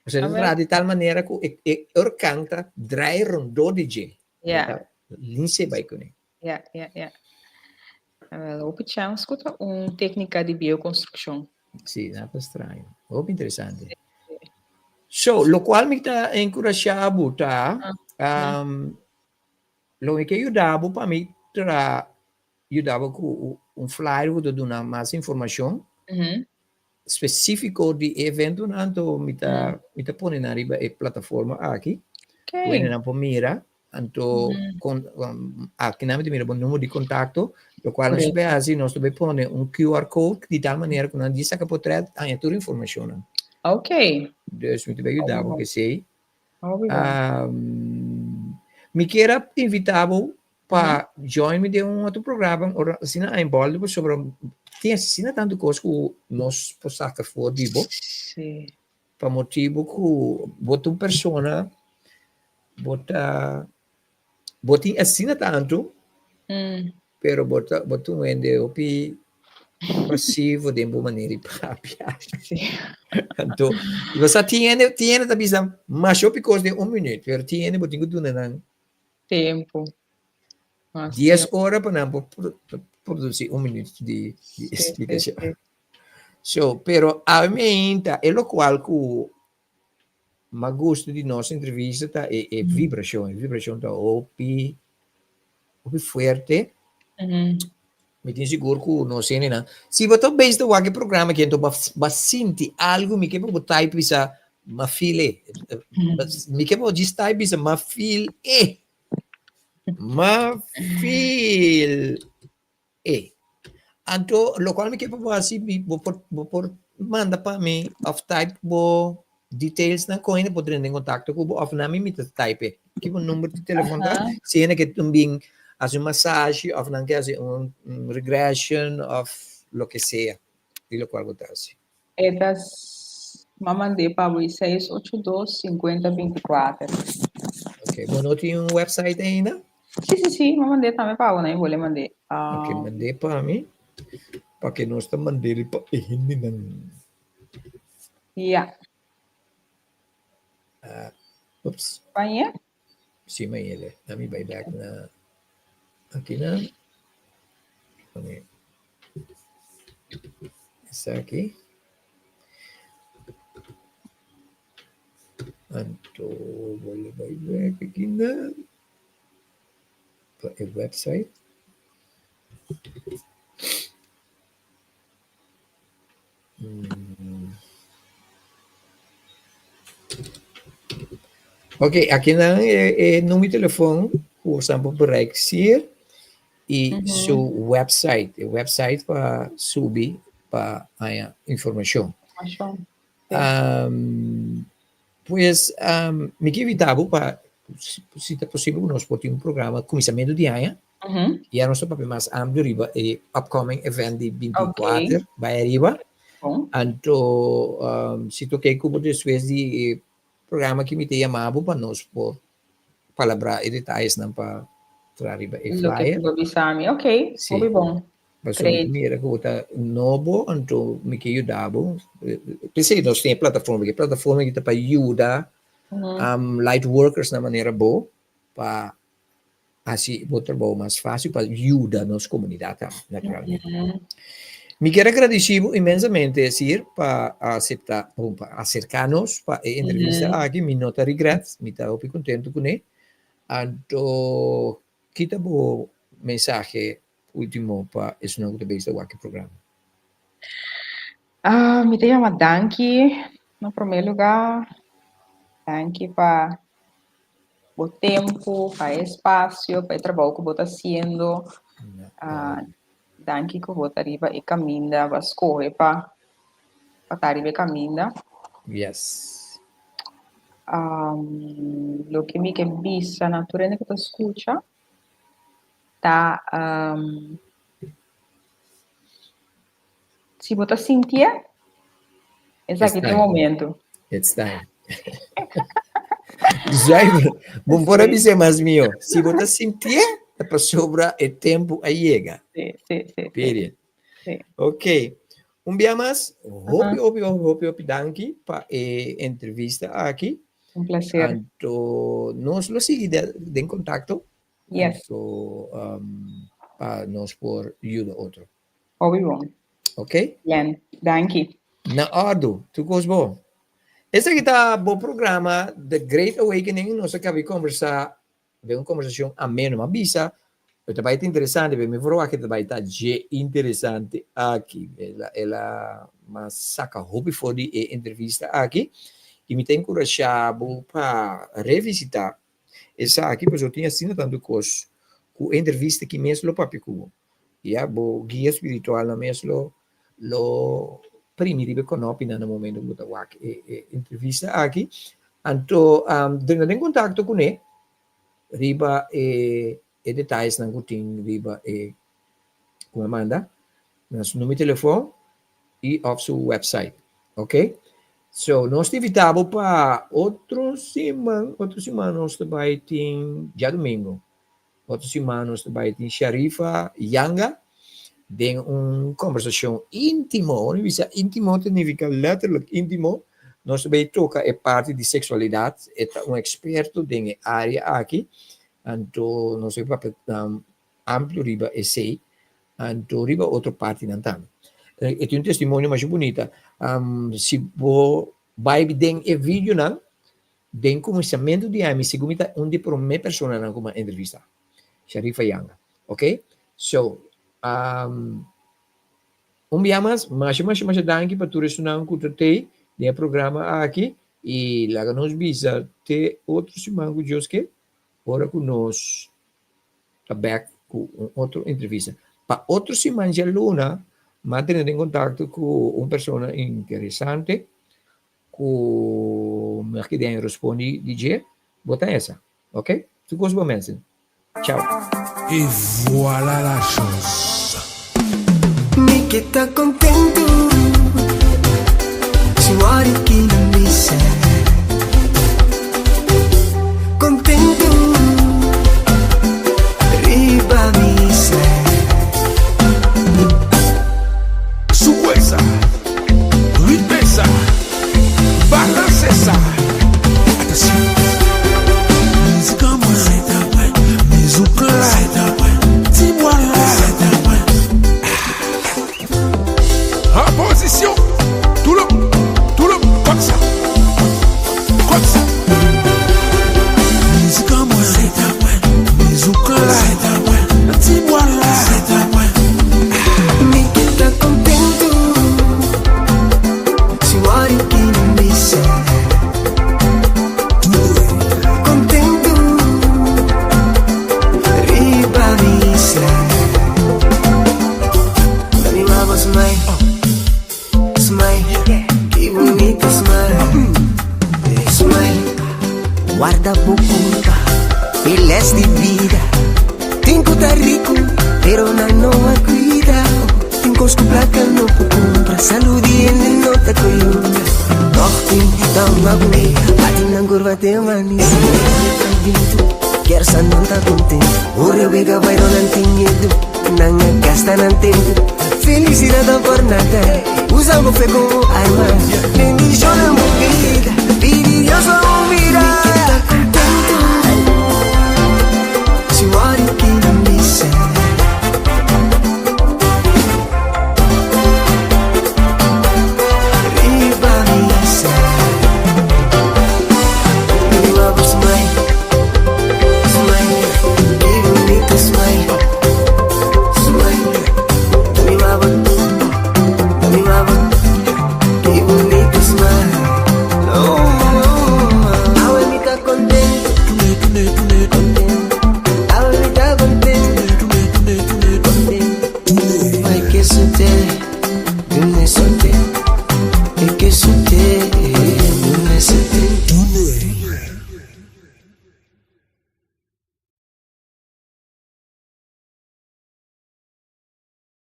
Osea, A ta ver. traha di tal manera ku e e orkan ta draai rondó di dje. Ja. Linse bai kuné. Ja, ja, ja. Wel, hopi chance ku ta un téknika di biokonstrukshon. Sí, nada straño. Hopi interesante. So, lokual mi ta enkurashá bo ta, um, lo mi ke yuda bo pa mi tra yuda bo ku un flyer ku ta duna mas informashon spesífiko di e eventonan, anto mi ta mi ta pone nan riba e plataforma aki. Okay. Ku hendenan por mira. Anto kon aki nan mi ta mira bo numero di kontakto, lokual nos ta hasi, nos ta bai pone un QR code di tal manera ku nan di saka potret haña tur informashonnan. Ok. Dus mi ta bai yuda bo ku esei. Mi kier a invitá bo pa join mi den un otro programa ora asina a enbolbe pasobra tin asina tantu kos ku nos por saka for di bo. Sí. Pa motibu ku bo ta un persona bo ta bo tin asina tantu pero bo ta bo ta un hende hopi pasivo den bo manera di papia. Anto bo sa tin hende tin hende ta bisa masha hopi kos den un minüt pero tin hende bo tin ku duna nan Tempu. Dies ora pa nan por produsi un minüt di eksplikashon. So, pero awe mi ainda e lokual ku mas gusta di nos entrevista ta e e vibrashon. E vibrashon ta hopi hopi fuerte. Mi tin sigur ku nos hendenan, si bo ta bezig ta wak e programa aki anto bo a sinti algu, mi ke pa bo type bisa m'a feel e. Mi ke pa bo djis type bisa m'a feel e. M'a feel E. Anto lokual mi ke pa bo hasi mi bo por bo por manda pa mi òf type bo details nan kon hende por drenta en kontakto ku bo òf na mi mi ta type e. Ki bo number di telefon ta si hende ke bin hasi un masashi òf nan ke hasi un regression òf loke sea di lokual bo ta hasi. E ta m'a mand'é pa bo e seis ocho dos sinkuenta bintikuater. Ok, bo no tin un website ainda? Sí, sí, sí, m'a mand'é tambe pa bo, na e bol'e mand'é. Ok, mand'é pa mi, pa ke nos ta mand'é pa e hendenan. Ya. Ups. Pañ'é? Sí, m'a yele. Na mi bai bek na akinan. Pone esaki. Anto bolbe bai bek akinan pa e website. Ok, akinan e e number di telefon ku boso por bereik Sir i su website, e website pa subi pa haña informashon. Pues mi ke invitá bo pa si ta posibel ku nos por tin un programa kuminsamentu di aña ya nos ta papia mas amplio riba e upcoming event di 24 bai ariba. Anto si ta oke ku bo despues di e programa aki mi ta yama bo pa nos por palabrá e detayesnan pa traha riba e flyer. Loke ku bo bisa mi, oke, hopi bon. Pasobra mi mira ku bo ta nobo, anto mi ke yuda bo. P'esei nos tin e plataforma aki. E plataforma aki ta pa yuda light workers na manera bo pa hasi bo trabou mas fásil, pa yuda nos komunidat tambe, naturalmente. Mi kier a gradisí bo inmensamente, Sir, pa aseptá, pa aserká nos pa e entrevista aki. Mi no ta regret, mi ta hopi kontentu kuné. Anto, kita bo mensahe Ultimo pa esnan ku ta bes ta wak e programa. Ah, mi ta yama danki na promé lugá. Danki pa bo tempu, pa e espasio, pa e trabou ku bo ta hasiendo. Ah, danki ku bo ta riba e kaminda, bo a skohe pa pa ta riba e kaminda. Yes. Loke mi ke bisa na tur hende ku ta skucha ta si bo ta sintié, esaki ta e momento. It's time. Zuiver, bo por a bisa mas mihó. Si bo ta sintié, ta pasobra e tempu a yega. Sí, sí, sí. Period. Sí. Ok. Un bia mas, hopi, hopi, hopi, hopi, hopi danki pa e entrevista aki. Un placer. Anto nos lo sigui den contacto. Yes. Anto um, pa nos por yuda otro. Hopi bon. Ok? Bien, danki. Na ordu, tur kos bon. Esaki ta bo programa The Great Awakening. Nos a kabi conversa Den un conversacion ameno, m'a bisa, lo ta bai ta interesante, pero mi for wak ta bai ta dje interesante aki. El a, el a, m'a saca hopi for di e entrevista aki y mi ta encurasha bo pa revisita esaki pasobra tin asina tanto cos cu e entrevista aki mes lo papia cu bo. Ya, bo guia spiritualnan mes lo, lo. primi riba e konopinan na momento ku bo ta wak e e entrevista aki. Anto drenta den kontakto kuné riba e e detayesnan ku tin riba e ku a manda na su numero di telefon i òf su website. Ok. So nos ta invitá bo pa otro siman, otro siman nos ta bai tin djadumingu. Otro siman nos ta bai tin Sharifa Yanga den un kombersashon íntimo. Ora mi bisa íntimo ta nifiká letterlijk íntimo. Nos ta bai toka e parti di seksualidat. E ta un eksperto den e área aki. Anto nos ta bai papia amplio riba esei, anto riba otro partinan tambe. E tin un testimonio masha bunita. Si bo bai den e videonan, Den kuminsamentu di ami segun mi ta un di promé personanan ku mi a entrevistá, Sharifa Yanga. Ok, so, un bia mas, masha masha masha danki pa tur esunnan ku ta tei den e programa aki i laga nos bisa te otro siman ku Dios ke, ora ku nos ta bèk ku un otro entrevista. Pa otro siman djaluna, mi a tene den kontakto ku un persona interesante Ku mi a keda en respondi di dje, bo ta esa. Ok? Tur kos bo mensen. Chao. Et voilà la chose. Mi ke ta kontentu si wòrdu ki nan bisa. Kontentu riba mi isla. Souwe sa, ritme sa, balanse sa, atansyon. Mizik an mwen, se ta mwen, mizouk la, se ta mwen, ti bwa la, se ta mwen. An pozisyon, tou le moun, tou le moun, kòm sa, kòm sa. Mizik an mwen, se ta mwen, mizouk la, se ta mwen, ti bwa la, se ta mwen. Mi ke ta kontentu si wòrdu ki nan bisa. Kontentu riba mi isla. Dami mama smile, smile, ki bunita smile, smile. Warda bo culpa, e les di vida. Tin cu ta rico, pero nan no a cuida. Tin cos cu placa no por cumpra, salud di hende no ta coyunga. Toch tin ta un agu, bati nan curva te manisi. Kier sa nan ta contento, ora wega bai no nan tin miedo. Nan a gasta nan tempo, felicidad ta por nada. Usa bo fe como arma, bendiciona bo vida, pidi Dios pa bo mira.